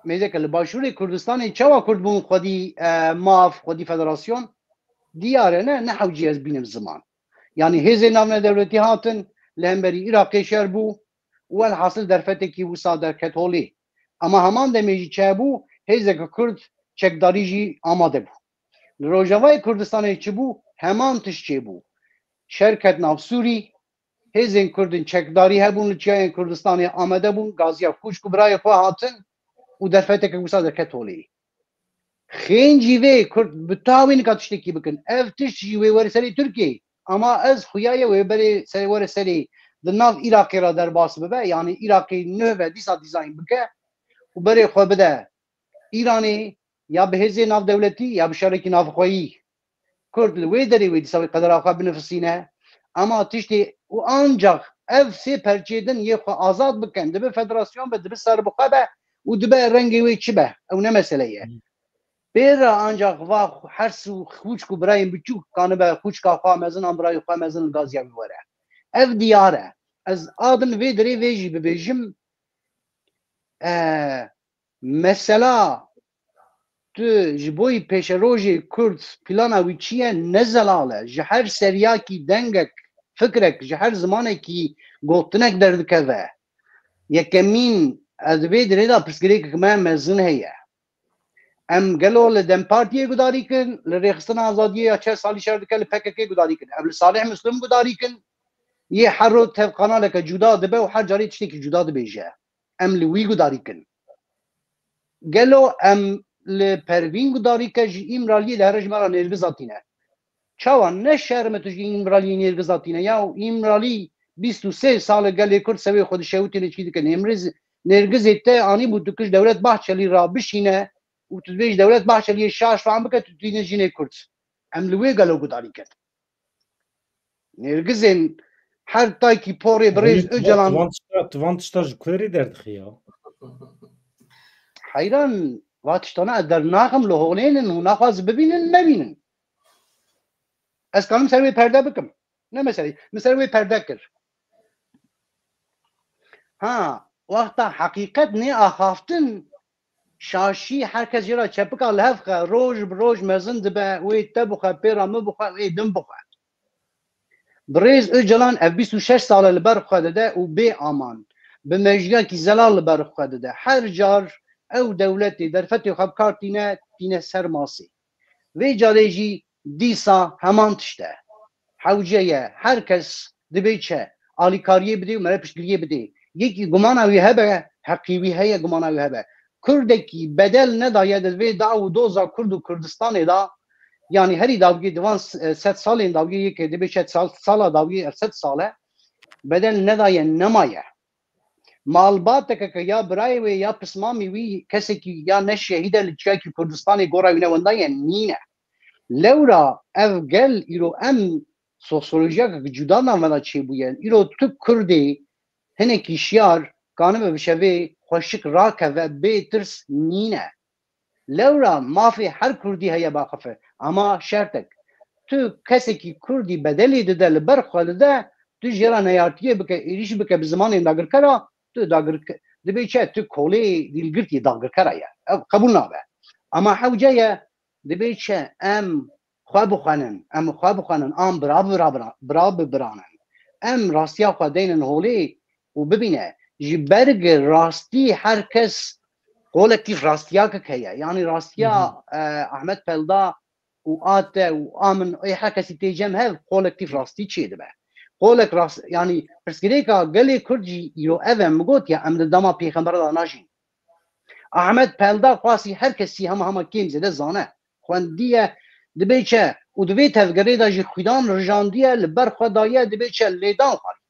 mêzeke li Başûrê Kurdistanê çawa Kurd bûn xwedî, e, maf, xwedî federasyon? Diyar e, ne, ne hewcî ez bînim ziman. Yanî hêzên navnedewletî hatin, li hemberî Iraqê şer bû û welhasil derfetekî wisa derket holê. Ama heman demê jî çi hebû, hêzeke Kurd çekdarî jî amade bû. Li Rojavayê Kurdistanê çi bû, heman tişt çêbû. Şer ket nav Sûrî, hêzên Kurd in çekdarî hebûn, li çiyayên Kurdistanê amade bûn, gaziya xûşk û birayê xwe hatin û derfeteke wisa derket holê. Xêncî vê Kurd bi tawî nika tiştekî bikin. Ev tişt jî wê were serê Tirkiyeyê. Ama ez xuya ye wê berê serê were serê di nav Iraqê re derbas bibe. Yanî Iraqê nuh ve dîsa dîzayn bike û berê xwe bide Îranê, ya bi hêzê navdewletî ya bi şerekî navxweyî. Kurd li wê derê wê dîsa wê qedera xwe binifisîne. Ama tiştê û ancax ev sê perçê din yê xwe azad bikin, dibe federasyon be, dibe serbixwe be û dibe rengê wê çi be. Ew ne mesele ye. Pê re ancax va hers û xûçk û birayên biçûk kanibe xûçka xwe mezin an birayê xwe mezin li gaziya wî were. Ev diyar e. Ez a din vê derê vê jî bibêjim, e, mesela tu ji bo yî pêşerojê Kurd plana wî çi ye, ne zelal e. Ji her seriyakî dengek, fikrek, ji her zimanekî gotinek derdikeve. Yekemîn, ez di vê dirê de pirsgirêkek me mezin heye. Em gelo li DEM Partiyê gudarî kin, li Rêxistina Azadiyê ya çel salî şer dike li P K K gudarî kin. Em li Salih Muslim gudarî kin. Yê her roj tev kanaleke cuda dibe û her carê tiştekî cuda dibêje. Em li wî gudarî kin. Gelo em li Pervîn gudarî ke ji Îmraliyê li here ji me re nêrgiza tîne? Çawa ne şerm e tu ji Îmraliyê nêrgiza tîne? Ya Îmralî bîst û sê sal e gelê Kurd sewê xwe dişewitîne çî dike. Nêmriz-, nêrgizê te anî bû tu kir ji Dewlet Bahçelî re bişîne û tu dibêjî Dewlet Bahçeliyê şaş fehm bike tu tîne jinê Kurd. Em li wê gelo gudarî kin. Nêrgizên her taykî porê birêz Ocalan. Tu van tişta, tu van tişta ji ku derê derdixî ya? Heyran, va tiştana ez dernaxim, li holê nin û naxwaz bibînin, nebînin. Ez kanim ser wê perde bikim. Ne meselê. Min ser wê perde kir. Ha, wexta heqîqet nê axaftin, şaşî her kes jê re çepika li hev xe, roj bi roj mezin dibe, wê te bixwe, pê re min bixwe, wê din bixwe. Birêz Ocalan ev bîst û şeş sal e li ber xwe dide û bê aman, bi mejiyakî zelal li ber xwe dide. Her car ew dewletê derfetê xwe bi kar tîne, tîne ser masê. Vê carê jî dîsa heman tişt e. Hewce ye, her kes dibê çi, alîkariyê bidê û mere piştgiriyê bidê. Yekî gumana wî hebe, heqî wî heye, gumana wî hebe. Kurdekî bedel nedaye di vê daw û doza Kurd û Kurdistanê de, yanî herî dawiyê di van s-, sed salên dawiyê yekê dibê çi sal, sala dawiyê ev sed sal e, bedel nedaye, nemaye. Malbateke ke ya birayê wê ya pismamî wî kesekî ya ne şehîd e li çiyakî Kurdistanê gora wî ne wenda ye, nîne. Lewra ev gel îro em sosyolojiyeke cuda navenda çêbûye. Îro tu Kurdê hinekî şiyar kanibe bi şevê xweşik rakeve bê tirs nîne. Lewra mafê her Kurdî heye biaxife. Ama şertek. Tu kesekî Kurdî bedelî dide li ber xwe dide, tu jê re neyartiyê bike, êrîş bike bi zimanên dagirkera, tu dagirke-, dibê çi? Tu kolê dîlgirtî dagirkera ye. Ev qebûl nabe. Ama hewce ye, dibê çi? Em xwe bixwenin, em xwe bixwenin, an bira bi bira, bira, bira bi biranin. Em rastiya xwe deynin holê û bibîne, ji ber gi rastî her kes kolektîf rastiyakek heye. Yanî rastiya, Hı hı. e, Ahmet Pelda û a te û a min, ê her kesî tê cem hev kolektîf rastî çêdibe. Kolek rast, yanî pirsgirêka gelê Kurd jî îro ev e, min got ya em di dema pêxembera de najîn. Ahmet Pelda xwasî her kesî hema hema kêm zêde zane. Xwendiye, dibê çi? Û di vê tevgerê de jî xwîdan rijandiye, li ber xwe daye, dibê çi? Lêdan xwarî.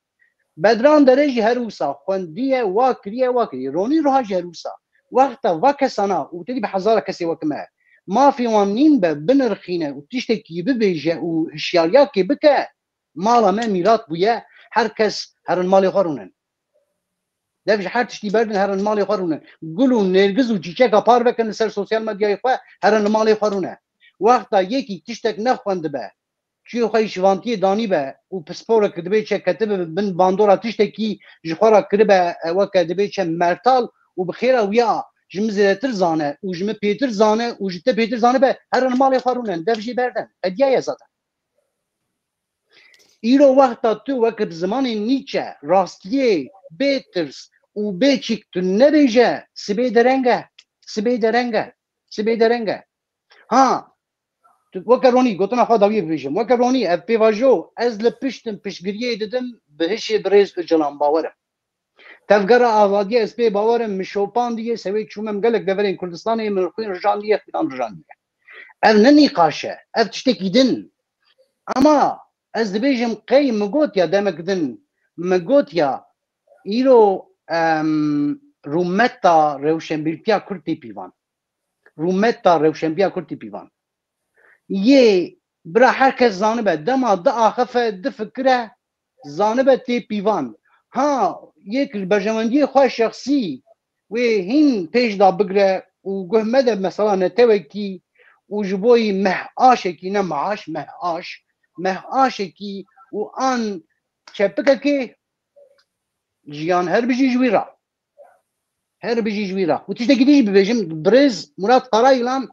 Bedran Dere jî her wisa xwendiye, wa kiriye, wa kiriye. Ronî Ruha jî her wisa. Wexta va kesana û tedî bi hezara kesê wek me mafê wan nîn be, binirxîne û tiştekî bibêje û hişyariyakê bike, mala me mîrat bûye, her kes herin malê xwe rûnin. Dev ji her tiştî berdin herin malê xwe rûnin. Gul û nêrgiz û çîçeka parve kin li ser sosyal medyayê xwe, herin li malê xwe rûne. Wexta yekî tiştek nexwendibe, çiyê xwe yî şivantiyê danîbe û pisporek dibê çe ketibe bin bandora tiştekî ji xwe re kiribe, e, weke dibê çe mertal û bi xêra wiya ji min zêdetir zane û ji min pêtir zane û ji te pêtir zanibe, herin li malê xwe rûnin, dev jê berdin. Hediye ye zaten. Îro wexta tu wek bi zimanê Nîçe rastiyê bê tirs û bê çîk tu nebêje, sibê dereng e. Sibê dereng e. Sibê dereng e. Ha, tu weke Ronî, gotina xwe dawiyê bibêjim. Weke Ronî, ev pêvajo, ez li pişt im, piştgiriyê didim, bi hişê birêz Ocalan bawer im. Tevgera azadiyê ez pê bawer im, min şopandiye, sewê çûme, min gelek deverên Kurdistanê, min xwîn rijandiye, xwînan rijandiye. Ev ne nîqaş e, ev tiştekî din. Ama ez dibêjim qey min gotiya demek din, min gotiya îro, em, rûmeta rewşenbîrtiya Kurd tê pîvan. Rûmeta rewşenbîya Kurd tê pîvan. Yê bira her kes zanibe, dema diaxife, difikire, zanibe tê pîvan. Ha, yek li berjewendiyê xwe şexsî wê hîn pêş de bigire û guh mede mesela netewekî û ji bo yî meh aşekî, ne maaş, meh aş, meh aşekî û an çepikekê jiyan her bijî ji wî re. Her bijî ji wî re. Û tiştekî dî jî bibêjim, birêz Murat Karayilan,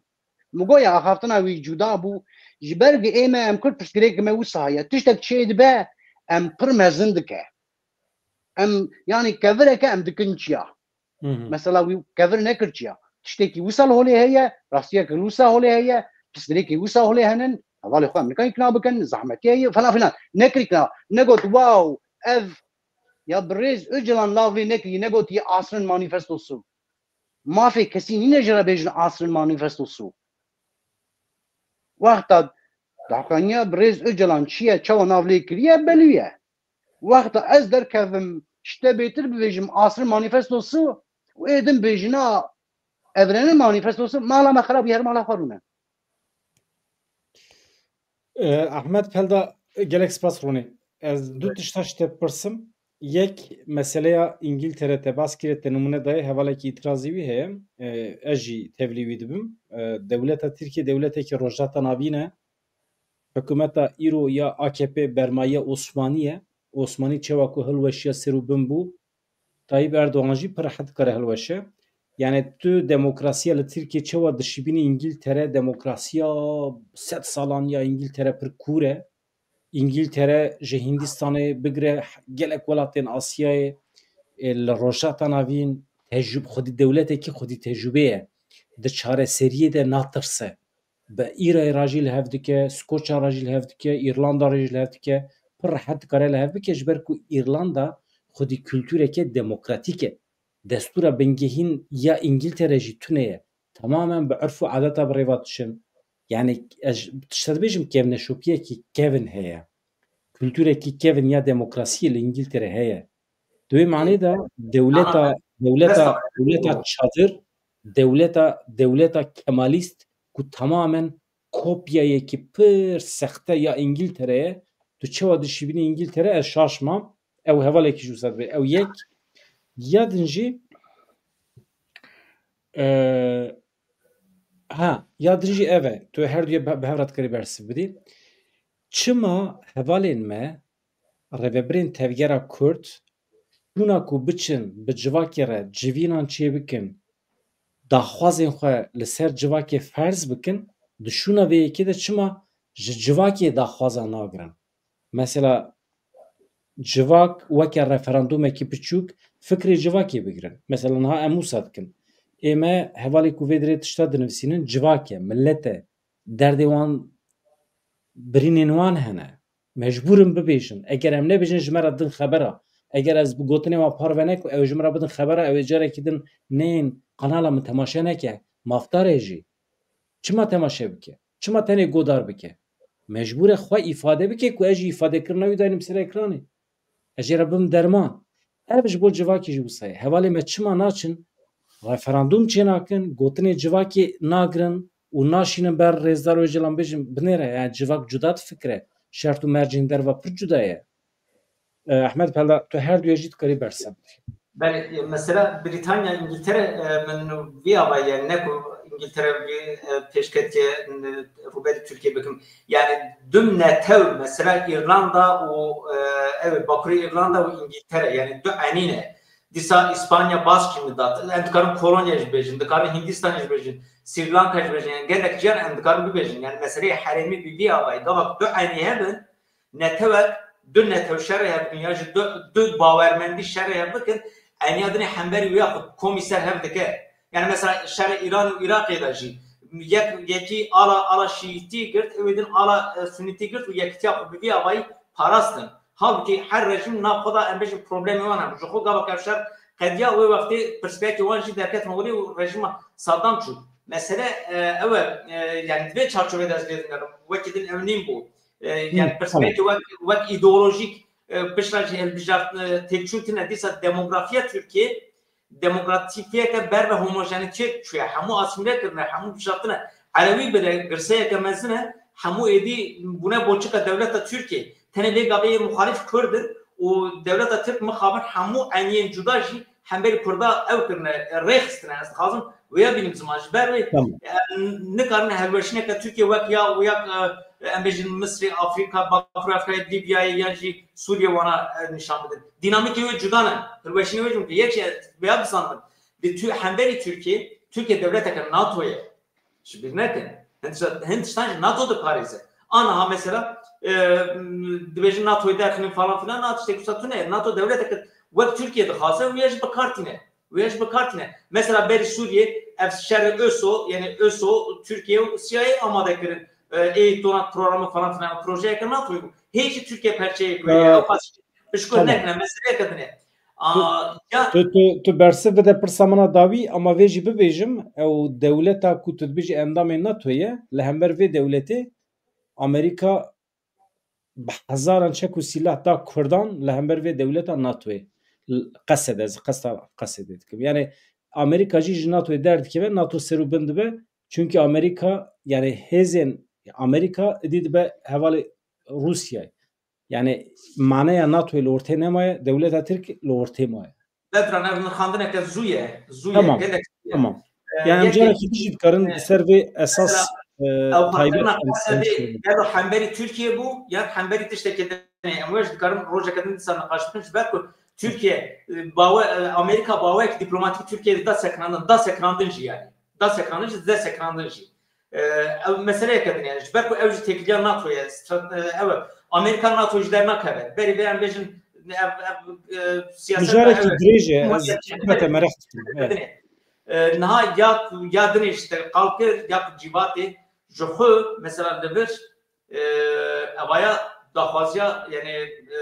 min got ya axaftina wî cuda bû. Ji ber ku ê me, em Kurd, piştgirêk me wisa heye. Tiştek çê dibe, em pir mezin dike. Em, yanî kevireke em dikin çiya. Hı hı. Mesela wî kevir nekir çiya. Tiştekî wisa li holê heye, rastiyeke wisa holê heye, piştgirêkê wisa holê henin, hevalê xwe em nikan îkna bikin, zehmetî heye, falan filan. Nekir îkna. Negot, wow, ev ya birêz Ocalan lav lê nekirî, negotiye Asrın Manifestosu. Mafê kesî nîne ji re bêjin Asrın Manifestosu. Wexta daxwaniya birêz Ocalan çi ye, çawa nav lê kiriye, belû ye. Wexta ez derkevim, ji te bêtir bibêjim Asrın Manifestosu û ê din bêjina Evrenin Manifestosu, mala me xerab bû, her mala xwe rûne. E, Ahmet Pelda, gelek spas Ronî. Ez du tişta ji te bipirsim. Yek, meseleya Îngiltere te bas kire, te nimûne dayê, hevalekî îtirazî wî heye. E, ez jî tevlî wî dibim. E, dewleta Tirkiye dewletekî Rojhilata Navîn e. Hikûmeta îro ya A K P bermayiya Osmanî ye. Osmanî çawa ku hilweşiya ser û bin bû, Tayyip Erdogan jî pir rehet dikare hilweşe. Yani tu demokrasiya li Tirkiye çawa dişibînî Îngiltere, demokrasiya sed salan ya Îngiltere pir kûr e. Îngiltere ji Hindistanê bigire gelek welatên Asyayê, e, li Rojhilata Navîn tecrûb-, xwedî dewletekî xwedî tecrûbe ye. Di çareseriyê de natirse. Bi Îrayê re jî li hev dike, Skoçya re jî li hev dike, Îrlanda re jî li hev dike. Pir rehet dikare li hev bike, ji ber ku Îrlanda xwedî kultureke demokratîk e. Destûra bingehîn ya Îngiltere jî tune ye. Temamen bi urf û adeta bi rê ve diçin. Yani ez tişta dibêjim, kevneşopiyekî kevin heye. Kulturekî kevin ya demokrasiyê li Îngiltere heye. Di wê manê de dewleta, dewleta, dewleta çadir, dewleta, dewleta kemalîst ku tamamen kopyayekî pir sexte ya Îngiltere ye. Tu çawa dişibînî Îngiltere, ez şaş mam. Ew hevalekî jî wisa dibê. Ew yek. Ya din jî, e, ha, ya din jî ev e. Tu her duye bi, bi hev re dikarî bersiv bidî. Çima hevalên me, rêvebirên tevgera Kurd, şûna ku biçin bi civakê re civînan çêbikin, daxwazên xwe li ser civakê ferz bikin, di şûna vê yekê de çima ji civakê daxwaza nagirin? Mesela civak weke referandûmekî piçûk fikrê civakê bigirin. Mesela niha em wisa dikin. Ê me hevalê ku vê dirê tişta dinivîsînin civak e, millet e. Derdê wan birînên wan hene. Mecbûr in bibêjin. Eger em nebêjin, ji me re din xebera. Eger ez bi gotinê wan parve nekim, ew ji min re bidin xebera, ew ê carekî din neyên kanala min temaşe neke. Mafdar e jî. Çima temaşe bike? Çima tenê godar bike? Mecbûr e xwe îfade bike ku ez jî îfadekirina wî daynim ser ekranê. Ez jê re bim derman. Ev ji bo civakê jî wisa ye. Hevalê me çima naçin? Referandûm çênakin, gotinê civakê nagirin û naşînin ber Rêzdar Ocalan bêjin, binêre, yani civak cuda difikire. Şert û mercên derva pir cuda ye. E, Ehmed Pela, tu her duya jî dikarî berse bidî. Belê, mesela Brîtanya, Îngiltere, e, min vî ava ye, ne ku Îngiltere vî, e, pêşketiyê, e, rûberî Tirkiye bikim. Yani du netew, mesela Îrlanda û, e, ew ê Bakurê Îrlanda û Îngiltere, yani du enî ne. Dîsa Îspanya baş jî min dat. Em dikarin Polonya jî bêjin, dikarin Hindistan jî bêjin, Sri Lanka jî bêjin. Yani gelek ciyan em dikarin bibêjin. Yani meseleyê herêmî bi vî avayî, gava du enî hebin, netewek, du netew şerê hev bikin, ya jî du, du bawermendî şerê hev bikin, eniya dinê hemberî wê ya xwe komî ser hev dike. Yani mesela şerê Îran û Iraqê de jî yek, yekî ala, ala şîîtî girt, ewê din ala, e, sunîtî girt û yekîtiya xwe bi vî avayî parastin. Halbukî her rejîm nav xwe de em bêjin problemê wan hebû. Ji xwe gava ke şer qediya wê wextê pirsgirêkê wan jî derketin holê û rejîma Saddam çû. Mesele, e, ew e, e, yani di vê çarçovê de ez lê dinêrim. Wekî din ew nîn bû. E, yani pirsgirêkê wek, wek îdeolojîk, e, pişta jî hilbijartin, e, têkçûn tine dîsa demografiya Tirkiyê demografiyeke ber ve homojenîtiyê çûye. Hemû asîmîle kirine, hemû bijartine. Elewî bile girseyeke mezin e, hemû êdî bûne boçika dewleta Tirkiyê. Tenê vê gavê yê muxalîf Kurd in û dewleta Tirk mixabin hemû eniyên cuda jî hemberî Kurda ew kirine, rêxistine. Ez dixwazim wêya bînim ziman. Ji ber wê, Tamam. e, nikarine hilweşîneke Tirkiyê wek ya, wek, e, em bêjin Misrê, Afrîka, Bakur Afrîkayê, Lîbyayê yan jî Sûriyê wana, e, nîşan bidin. Dînamîkê wê cuda ne. Hilweşînê wê jî yek jî vêya bizanibin. Bi tu-, hemberî Tirkiyê, Tirkiye dewleteke NATO ye. Ji bîr nekin. Hin tişta-, hin tiştan jî NATO diparêze. Aniha mesela, e, m, dibêjin NATOyê derxînin falan filan, na tiştekî wisa tune ye. NATO dewleteke wek Tirkiye dixwaze û ya jî bi kar tîne. Û ya jî bi kar tîne. Mesela berî Sûriyê ev şerê ÖSO, yani ÖSO, Tirkiye û CIA amade kirin. E, ê Donat programı falan filan, projeyeke NATOyê bû. Hê jî Tirkiye perçeyek wê ye. Ew qas pişko Tamam. nekine, meseleyeke din e. A, Tu, ya tu, tu, tu bersiv bide pirsa min a dawî, ama vê jî bibêjim, ew dewleta ku tu dibêjî endamê NATO ye, li hember vê dewletê Amerîka bi hezaran çek û sîlah da Kurdan li hember vê dewleta NATOyê. L-, Qesed, ez qesta Qesedê dikim. Yani Amerîka jî ji NATOyê derdikeve, NATO ser û bin dibe. Çunkî Amerîka, yani hêzên Amerîka idî dibe hevalê Rûsyayê. Yani maneya NATOyê li ortê nemaye, dewleta Tirk li ortê maye. Bedran, ev nirxandineke zû ye, zû ye, Tamam. gelek zû ye. Tamam. E, Yani em yekê, carekî din jî dikarin e, ser vê esas, mesela, e, ew taybet xatirina em qesedê, em gelo hemberî Tirkiye bû, yan hemberî tiştekê dinê, em wê jî dikarin rojeke din dîsa niqaş bikin, ji ber ku Tirkiye, e, bawe-, e, Amerîka bawek dîplomatîk Tirkiye da sekinandin, da sekinandin jî yani. Da sekinandin jî, dide sekinandin jî. E, ew meseleyeke din e. Ji ber ku ew jî têkiliya NATO ye, strat-, e, ew e. Amerîka NATO ji dernakeve. Berî vê em bêjin, ev, ev, e, siyaseta Mijareke ew e. dirêj e, ez Hikûmetê hikûmetê meraq dikim. Evet. E, niha ya, ya dinê ji te qal kir, ya ku cîvatê ji xwe, mesela li vir, e, evaya daxwaziya, yani, e,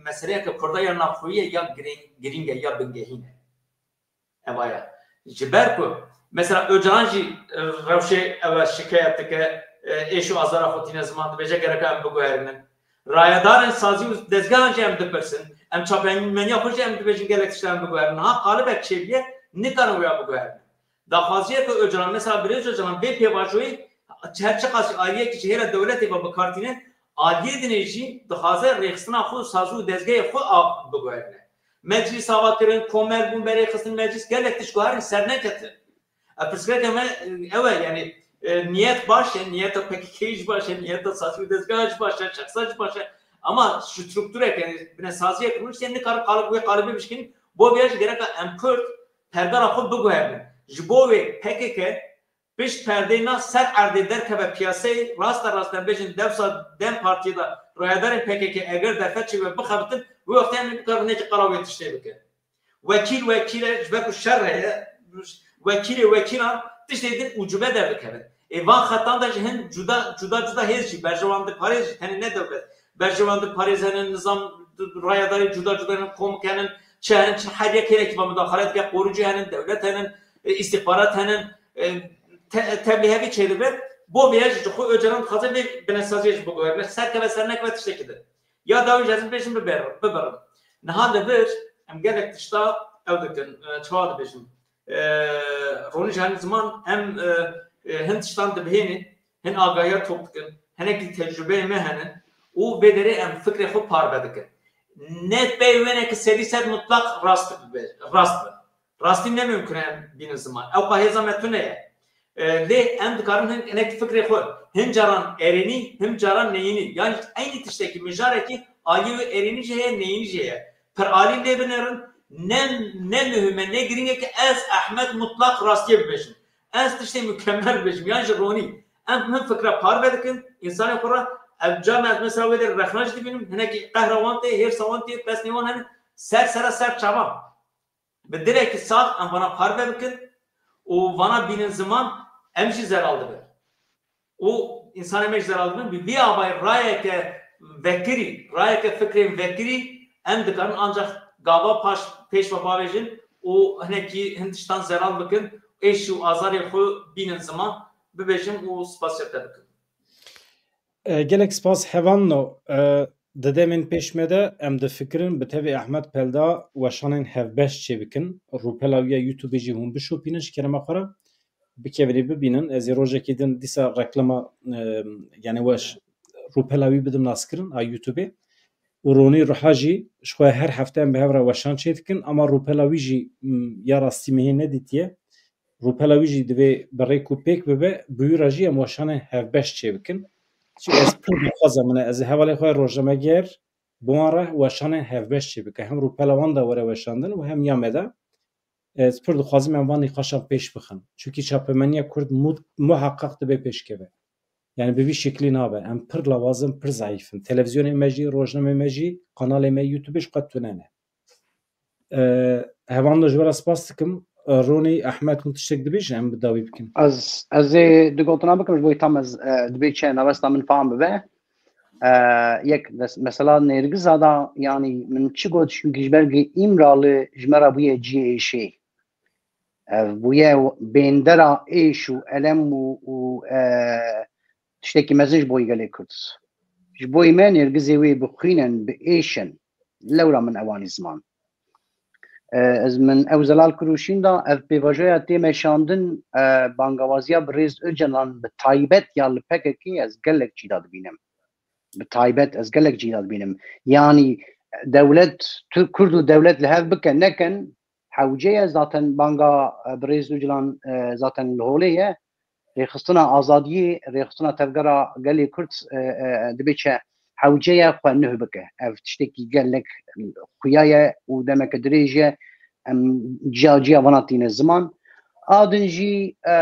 meseleyeke Kurda ya navxweyî ye, ya girîng, girîng e, ya bingehîn e. Evaya. Ji ber ku, mesela Ocalan jî, e, rewşê ev e şikayet dike, e, êş û azara xwe tîne ziman, dibêje gereka em biguherînin. Rayedarên sazî û dezgehan jî em dipirsin. Em çapemeniya xwe jî em dibêjin gelek tişta em biguherînin. Niha qalibek çêbûye, nikarin wêya biguherînin. Daxwaziyeke Ocalan, mesela birêz Ocalan vê pêvajoyê her çiqas aliyekî ji hêla dewletê ve bi kar tîne, aliyê dinê jî dixwaze rêxistina xwe û sazî û dezgehê xwe av biguherîne. Meclîs ava kirin, komel bûn, berê xistin meclîs, gelek tişt guherîn ser neketin. Ev pirsgirêka me, e, ew e, yani, e, niyet baş e, niyeta P K K'yê jî baş e, niyeta sazî û dezgeha jî baş e, şexsa jî baş e. Ama strukturek, yani, binesaziyek rûniştiye, nikare qalib, wê qalibê bişkînin, bo vêya jî gereka em Kurd pergala xwe biguherînin. Ji bo wê P K K pişt perdeyê na ser erdê derkeve piyaseyê, raste rast em bêjin dewsa DEM Partiyê de rayedarên P K K eger derfet çêbe bixebitin, wê wextê em ê bikarin hinekî qala wê tiştê bikin. Wekîl wekîl e, ji ber ku şer heye, wekîlê wekîlan tiştê din ucube derdikevin. Ê van xetan de jî hin cuda, cuda, cuda hêz jî, berjewendîparêz jî, tenê ne dewlet. Berjewendîparêz henin, nizam rayedarê cuda cuda henin, komik henin, çi henin, çi her yek hênekî ve mudaxalet dike, qorûcî henin, dewlet henin, e, îstîxbarat henin, e, te-, tevlîhevî çêdibe. Bo vêya jî ji xwe Ocalan dixwaze vê binesaziyê jî biguherîne. Ser keve ser nekeve tiştekî din. Ya dawî jî ez bêjim biberim, bibirim. Niha li vir em gelek tişta ew dikin, e, çawa dibêjin. E, Ronî ji herî ziman em, e, e, hin tiştan dibihênin, hin agahiya top dikin, hinekî tecrubeyê me hene û vê derê em fikrê xwe parve dikin. Ne pey wêne ki sedî sed mutlaq rast bibe, rast bin. Rastî ne mimkun e em bînin ziman. Ewqa hêza me tune ye. E, lê em dikarin hin, hinek fikrê xwe, hin caran erênî, hin caran neyînî. Yan jî eynî tiştekî, mijarekî aliyê wê erênî jî heye, neyînî jî heye. Piralî lê binêrin, ne, ne muhim e, ne girîng e ki ez Ehmed mutlaq rastiyê bibêjim. Ez tiştê mukemmel bibêjim, yan jî ronî. Em hin fikra parve dikin, însanê xwe re, ev carna ez mesela wê derê rexna jî dibînim, hinekî qehra wan tê, hêrsa wan tê, pesnê wan hene, ser sera ser çavan. Bi dilekî saf em vana parve bikin û vana bînin ziman, em jî zelal dibin. Û însanê me jî zelal dibin. Bi vî avayî rayeke vekirî, rayeke fikrên vekirî em dikarin ancaq gava paş pêş ve bavêjin û hinekî hin tiştan zelal bikin, êş û azarê xwe bînin ziman, bibêjin û spasiya te bikin. E, gelek spas hevalno. E, di demên pêş me de em difikirin bi tevî Ehmed Pelda weşanên hevbeş çêbikin. Rûpela wî ya YouTube jî hûn bişopînin ji kerema xwe re. Bikevin ê bibînin. Ez ê rojekê din dîsa reklama, e, yani weş rûpela wî bidim naskirin a YouTubeê. Û Ronî Ruha jî ji xwe her hefte em bi hev re weşan çêdikin. Ama rûpela wî jî, m, ya rastî me hê nedîtiye. Rûpela wî jî divê bi rêk û pêk bibe, bi wî re jî em weşanên hevbeş çêbikin. Çi ez pir dixwazim min e, ez ê hevalê xwe rojnameger bi wan re weşanên hevbeş çêbike. Hem rûpela wan de were weşandin û hem ya me de. Ez pir dixwazim em van nîqaşan pêş bixin. Çunkî çapemeniya Kurd mu-, muheqeq dibe pêşkeve. Yani bi vî şeklî nabe. Em pir lawaz in, pir zayîf in. Televîzyonê me jî, rojnamê me jî, kanalê me YouTube jî qet tune ne. E, hevalno ji we re spas dikim. E, Ronî, Ehmed, hûn tiştek dibêjin, em bi dawî bikin. Ez, ez ê du gotina bikim, ji bo tam ez, e, dibê çi navesta min fam bibe. E, yek mes-, mesela Nêrgiza da, yani min çi got, çunkî ji ber ku Îmrali ji me re bûye cihê êşê. Ev bûye bêndera êş û elem û, û, e, tiştekî mezin ji bo gelê Kurd. Ji bo me Nêrgizê wê bixwînin, biêşin. Lewra min ewanî ziman. E, ez min ew zelal kir û şîn da, ev pêvajoya tê meşandin, e, bangawaziya bi rêz Ocalan bi taybet ya li P K K ez gelek cî da dibînim. Bi taybet ez gelek cî da dibînim. Yanî dewlet, Türk, Kurd û dewlet li hev bikin, nekin, hewce ye zaten banga, e, bi rêz Ocalan, e, zaten li holê ye. Rêxistina azadiyê, rêxistina tevgera gelê Kurd, e, e, dibê çi hewce ye xwe nuh bike. Ev tiştekî gelek xuya ye û demeke dirêj e. Em ciya ciya vana tîne ziman. A din jî, e,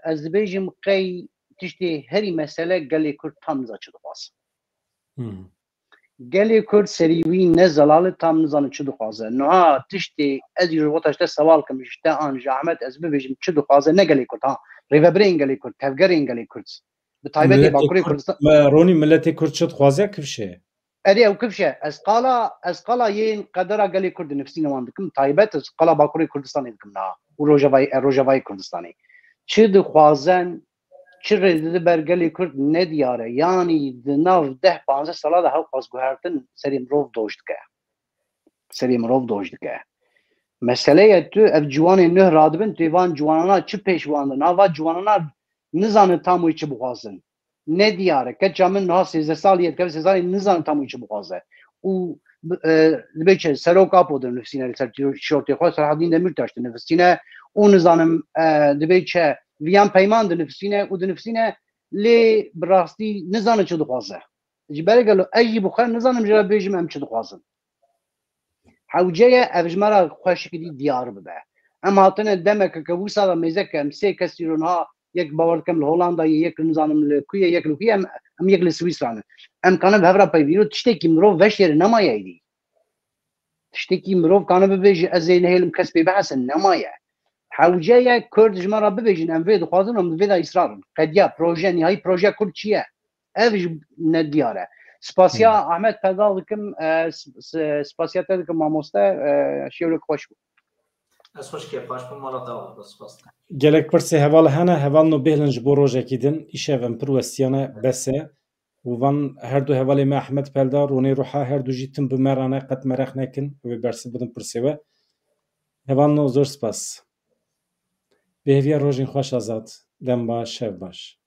ez dibêjim qey tiştê herî mesele gelê Kurd tam niza çi dixwaz. Hmm. Gelê Kurd serî wî ne zelal e, tam nizane çi dixwaze. Niha tiştê ez jî ji bo te sewal kim, ji te an ji Ahmet ez bibêjim çi dixwaze, ne gelê Kurd, ha. Rêvebirên gelê Kurd, tevgerên gelê Kurd. Bi taybetê Miletê Bakurê Kurd, Kurdistan. Me, Ronî, miletê Kurd çi dixwaze, kifşe. Erê ew kifşe. Ez qala, ez qala yên qedera gelê Kurd dinivîsîne wan dikim. Taybet ez qala Bakurê Kurdistanê dikim niha. Û Rojavayê, e, Rojavayê Kurdistanê. Çi dixwazin, çi rê dide ber gelê Kurd ne diyar e. Yanî di nav deh panzdeh sala de hewqas guhertin serê mirov doj dike. Serê mirov doj dike. Mesele ye tu ev ciwanê nuh radibin, tu ê van ciwanana çi pêş wan de? Niha va ciwanana nizane tam wê çi bixwazin. Ne diyar e. Keça min niha sêzdeh salî ye dikeve sê salî, nizane tam wê çi bixwaze. Û, e, dibê çi, Serok Apo dinivîsîne li ser tîro-, tişortê xwe, Selahaddin Demirtaş dinivîsîne û nizanim, e, dibê çi, Viyan Peyman dinivîsîne û dinivîsîne lê bi rastî nizane çi dixwaze. Ji ber gelo ez jî bi xwe nizanim ji re bêjim em çi dixwazin. Hewce ye ev ji me re xweşikî dî diyar bibe. Em hatine demeke ke wisa ve mêze ke em sê kes îro niha yek bawer dikim li Holandayê, yek nizanim li ku ye, yek li ku ye, em, em yek li Swîsra ne. Em kanin bi hev re peyvîn û tiştekî mirov veşêre nemaye êdî. Tiştekî mirov kanin bibêje ez ê nehêlim kes pê bihese nemaye. Hewce ye Kurd ji me re bibêjin em vê dixwazin û em vê de îsrar in. Qediya proje, nihayî projeya Kurd çi ye? Ev ji ne diyar e. Spasiya Hı. Ahmet Peda dikim, e, s-, s-, spasiya te dikim mamoste, e, şêwrek xweş bû. Ez xweş kêfxweş bûm, mala te ava, spas dikim. Gelek pirsê heval hene, heval no bêhlin ji bo rojekî din, îşev em pir westiyane bes e. û van her du hevalê me Ehmed Peldar û Nêruha her du jî tim bi me re ne, qet mereq nekin, wê bersiv bidin pirsê we. Hevalno, zor spas. Bi hêviya rojên xweş Azad, dem baş, şev baş.